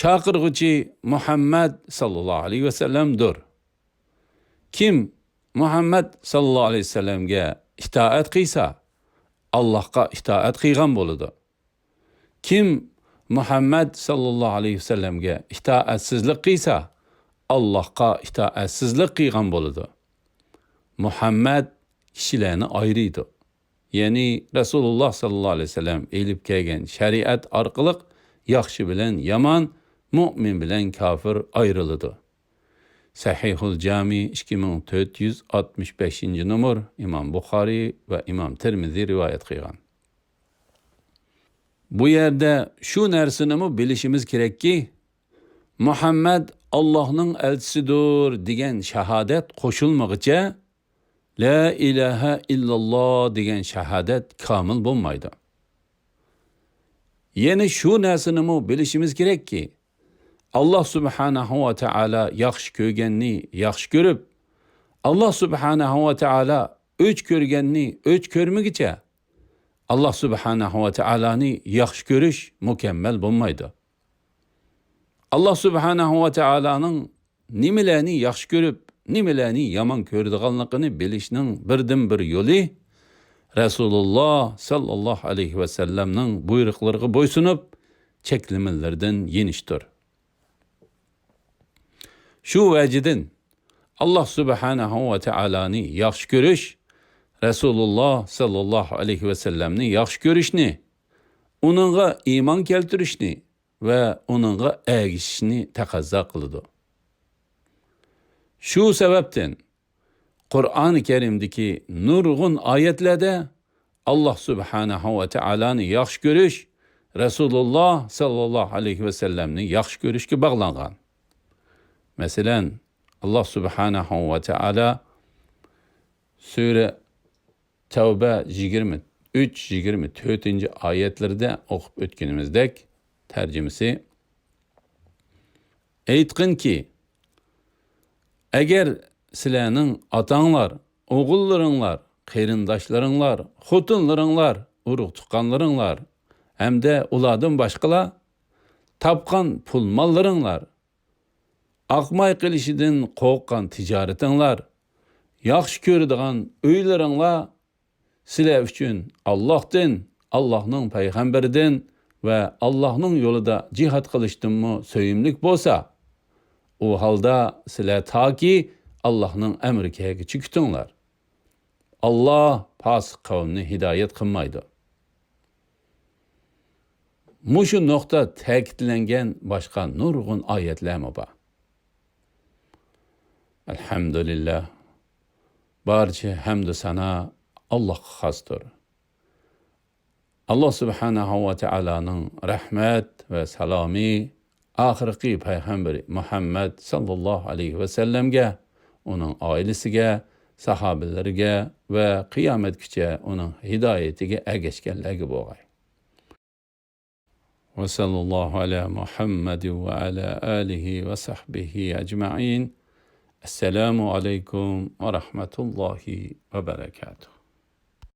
چاقىرغۇچى مۇھەممەد ساللاللاھۇ ئەلەيھى ۋەسەللەمدۇر. كىم مۇھەممەد ساللاللاھۇ ئەلەيھى ۋەسەللەمگە ئىتائەت قىلسا، ئاللاھقا ئىتائەت قىلغان بولىدۇ. كىم مۇھەممەد ساللاللاھۇ ئەلەيھى ۋەسەللەمگە ئىتائەتسىزلىك قىلسا، ئاللاھقا ئىتائەتسىزلىك قىلغان بولىدۇ. مۇھەممەد كىشىلەرنى ئايرىيدۇ. يەنى رەسۇلۇللاھ ساللاللاھۇ ئەلەيھى ۋەسەللەم ئېلىپ كەلگەن شەرىئەت ئارقىلىق ياخشى بىلەن يامان، مۇئمىن بىلەن كاپىر ئايرىلىدۇ. سەھىھۇل جامى، ئىككى مىڭ تۆت يۈز ئاتمىش بەشىنچى نومۇر، ئىمام بۇخارىي ۋە ئىمام تىرمىزى رىۋايەت قىلغان. بۇ يەردە شۇ نەرسىنىمۇ بىلىشىمىز كېرەككى، مۇھەممەد ئاللاھنىڭ ئەلچىسىدۇر دېگەن شاھادەت قوشۇلمىغىچە، لا ئىلاھە ئىللاللا دېگەن شاھادەت كامىل بولمايدۇ. يەنە شۇ نەرسىنىمۇ بىلىشىمىز كېرەككى، ئاللاھ سۇبھانەھۇ ۋە تائالا ياخشى كۆرگەننى ياخشى كۆرۈپ، ئاللاھ سۇبھانەھۇ ۋە تائالا ئۆچ كۆرگەننى ئۆچ كۆرمىگۈچە، ئاللاھ سۇبھانەھۇ ۋە تائالانى ياخشى كۆرۈش مۇكەممەل بولمايدۇ. ئاللاھ سۇبھانەھۇ ۋە تائالانىڭ نېمىلەرنى ياخشى كۆرۈپ، نېمىلەرنى يامان كۆرىدىغانلىقىنى بىلىشنىڭ بىردىنبىر يولى رەسۇلۇللاھ ساللاللاھۇ ئەلەيھى ۋەسەللەمنىڭ بۇيرۇقلىرىغا بويسۇنۇپ، چەكلىمىلىرىدىن يېنىشتۇر. شۇ ۋەجىدىن، ئاللاھ سۇبھانەھۇ ۋە تائالانى ياخشى كۆرۈش، رەسۇلۇللاھ ساللاللاھۇ ئەلەيھى ۋەسەللەمنى ياخشى كۆرۈشنى، ئۇنىڭغا ئىمان كەلتۈرۈشنى ۋە ئۇنىڭغا ئەگىشىشنى تەقەززا قىلىدۇ. شۇ سەۋەبتىن، قۇرئانى كەرىمدىكى نۇرغۇن ئايەتلەردە ئاللاھ سۇبھانەھۇ ۋە تائالانى ياخشى كۆرۈش رەسۇلۇللاھ ساللاللاھۇ ئەلەيھى ۋەسەللەمنى ياخشى كۆرۈشكە باغلانغان. مەسىلەن، ئاللاھ سۇبھانەھۇ ۋە تائالا سۈرە تەۋبە يىگىرمە ئۈچ، يىگىرمە تۆتىنچى ئايەتلىرىدە ئوقۇپ ئۆتكىنىمىزدەك، تەرجىمىسى، ئېيتقىنكى، ئەگەر سىلەرنىڭ ئاتاڭلار، ئوغۇللىرىڭلار، قېرىنداشلىرىڭلار، خوتۇنلىرىڭلار، ئۇرۇق-تۇغقانلىرىڭلار ھەمدە ئۇلاردىن باشقىلار تاپقان پۇل-ماللىرىڭلار، ئاقماي قېلىشىدىن قورققان تىجارىتىڭلار، ياخشى كۆرىدىغان ئۆيلىرىڭلار سىلەر ئۈچۈن ئاللاھتىن، ئاللاھنىڭ پەيغەمبىرىدىن ۋە ئاللاھنىڭ يولىدا جىھاد قىلىشتىنمۇ سۆيۈملۈك بولسا، ئۇ ھالدا سىلەر تاكى ئاللاھنىڭ ئەمرى كەلگۈچە كۈتۈڭلار. ئاللاھ پاسىق قەۋمنى ھىدايەت قىلمايدۇ. مۇشۇ نۇقتا تەكىتلەنگەن باشقا نۇرغۇن ئايەتلەرمۇ بار. ئەلھەمدۇلىللاھ. بارچە ھەمدۇ سانا ئاللاھقا خاستۇر. ئاللاھ سۇبھانەھۇ ۋە تائالانىڭ رەھمەت ۋە سالامى ئاخىرقى پەيغەمبىرى مۇھەممەد ساللاللاھۇ ئەلەيھى ۋەسەللەمگە، ئۇنىڭ ئائىلىسىگە، ساھابىلىرىگە ۋە قىيامەتكىچە ئۇنىڭ ھىدايىتىگە ئەگەشكەنلەرگە بولغاي. وصلى الله على محمد وعلى آله وصحبه أجمعين. السلام عليكم ورحمة الله وبركاته.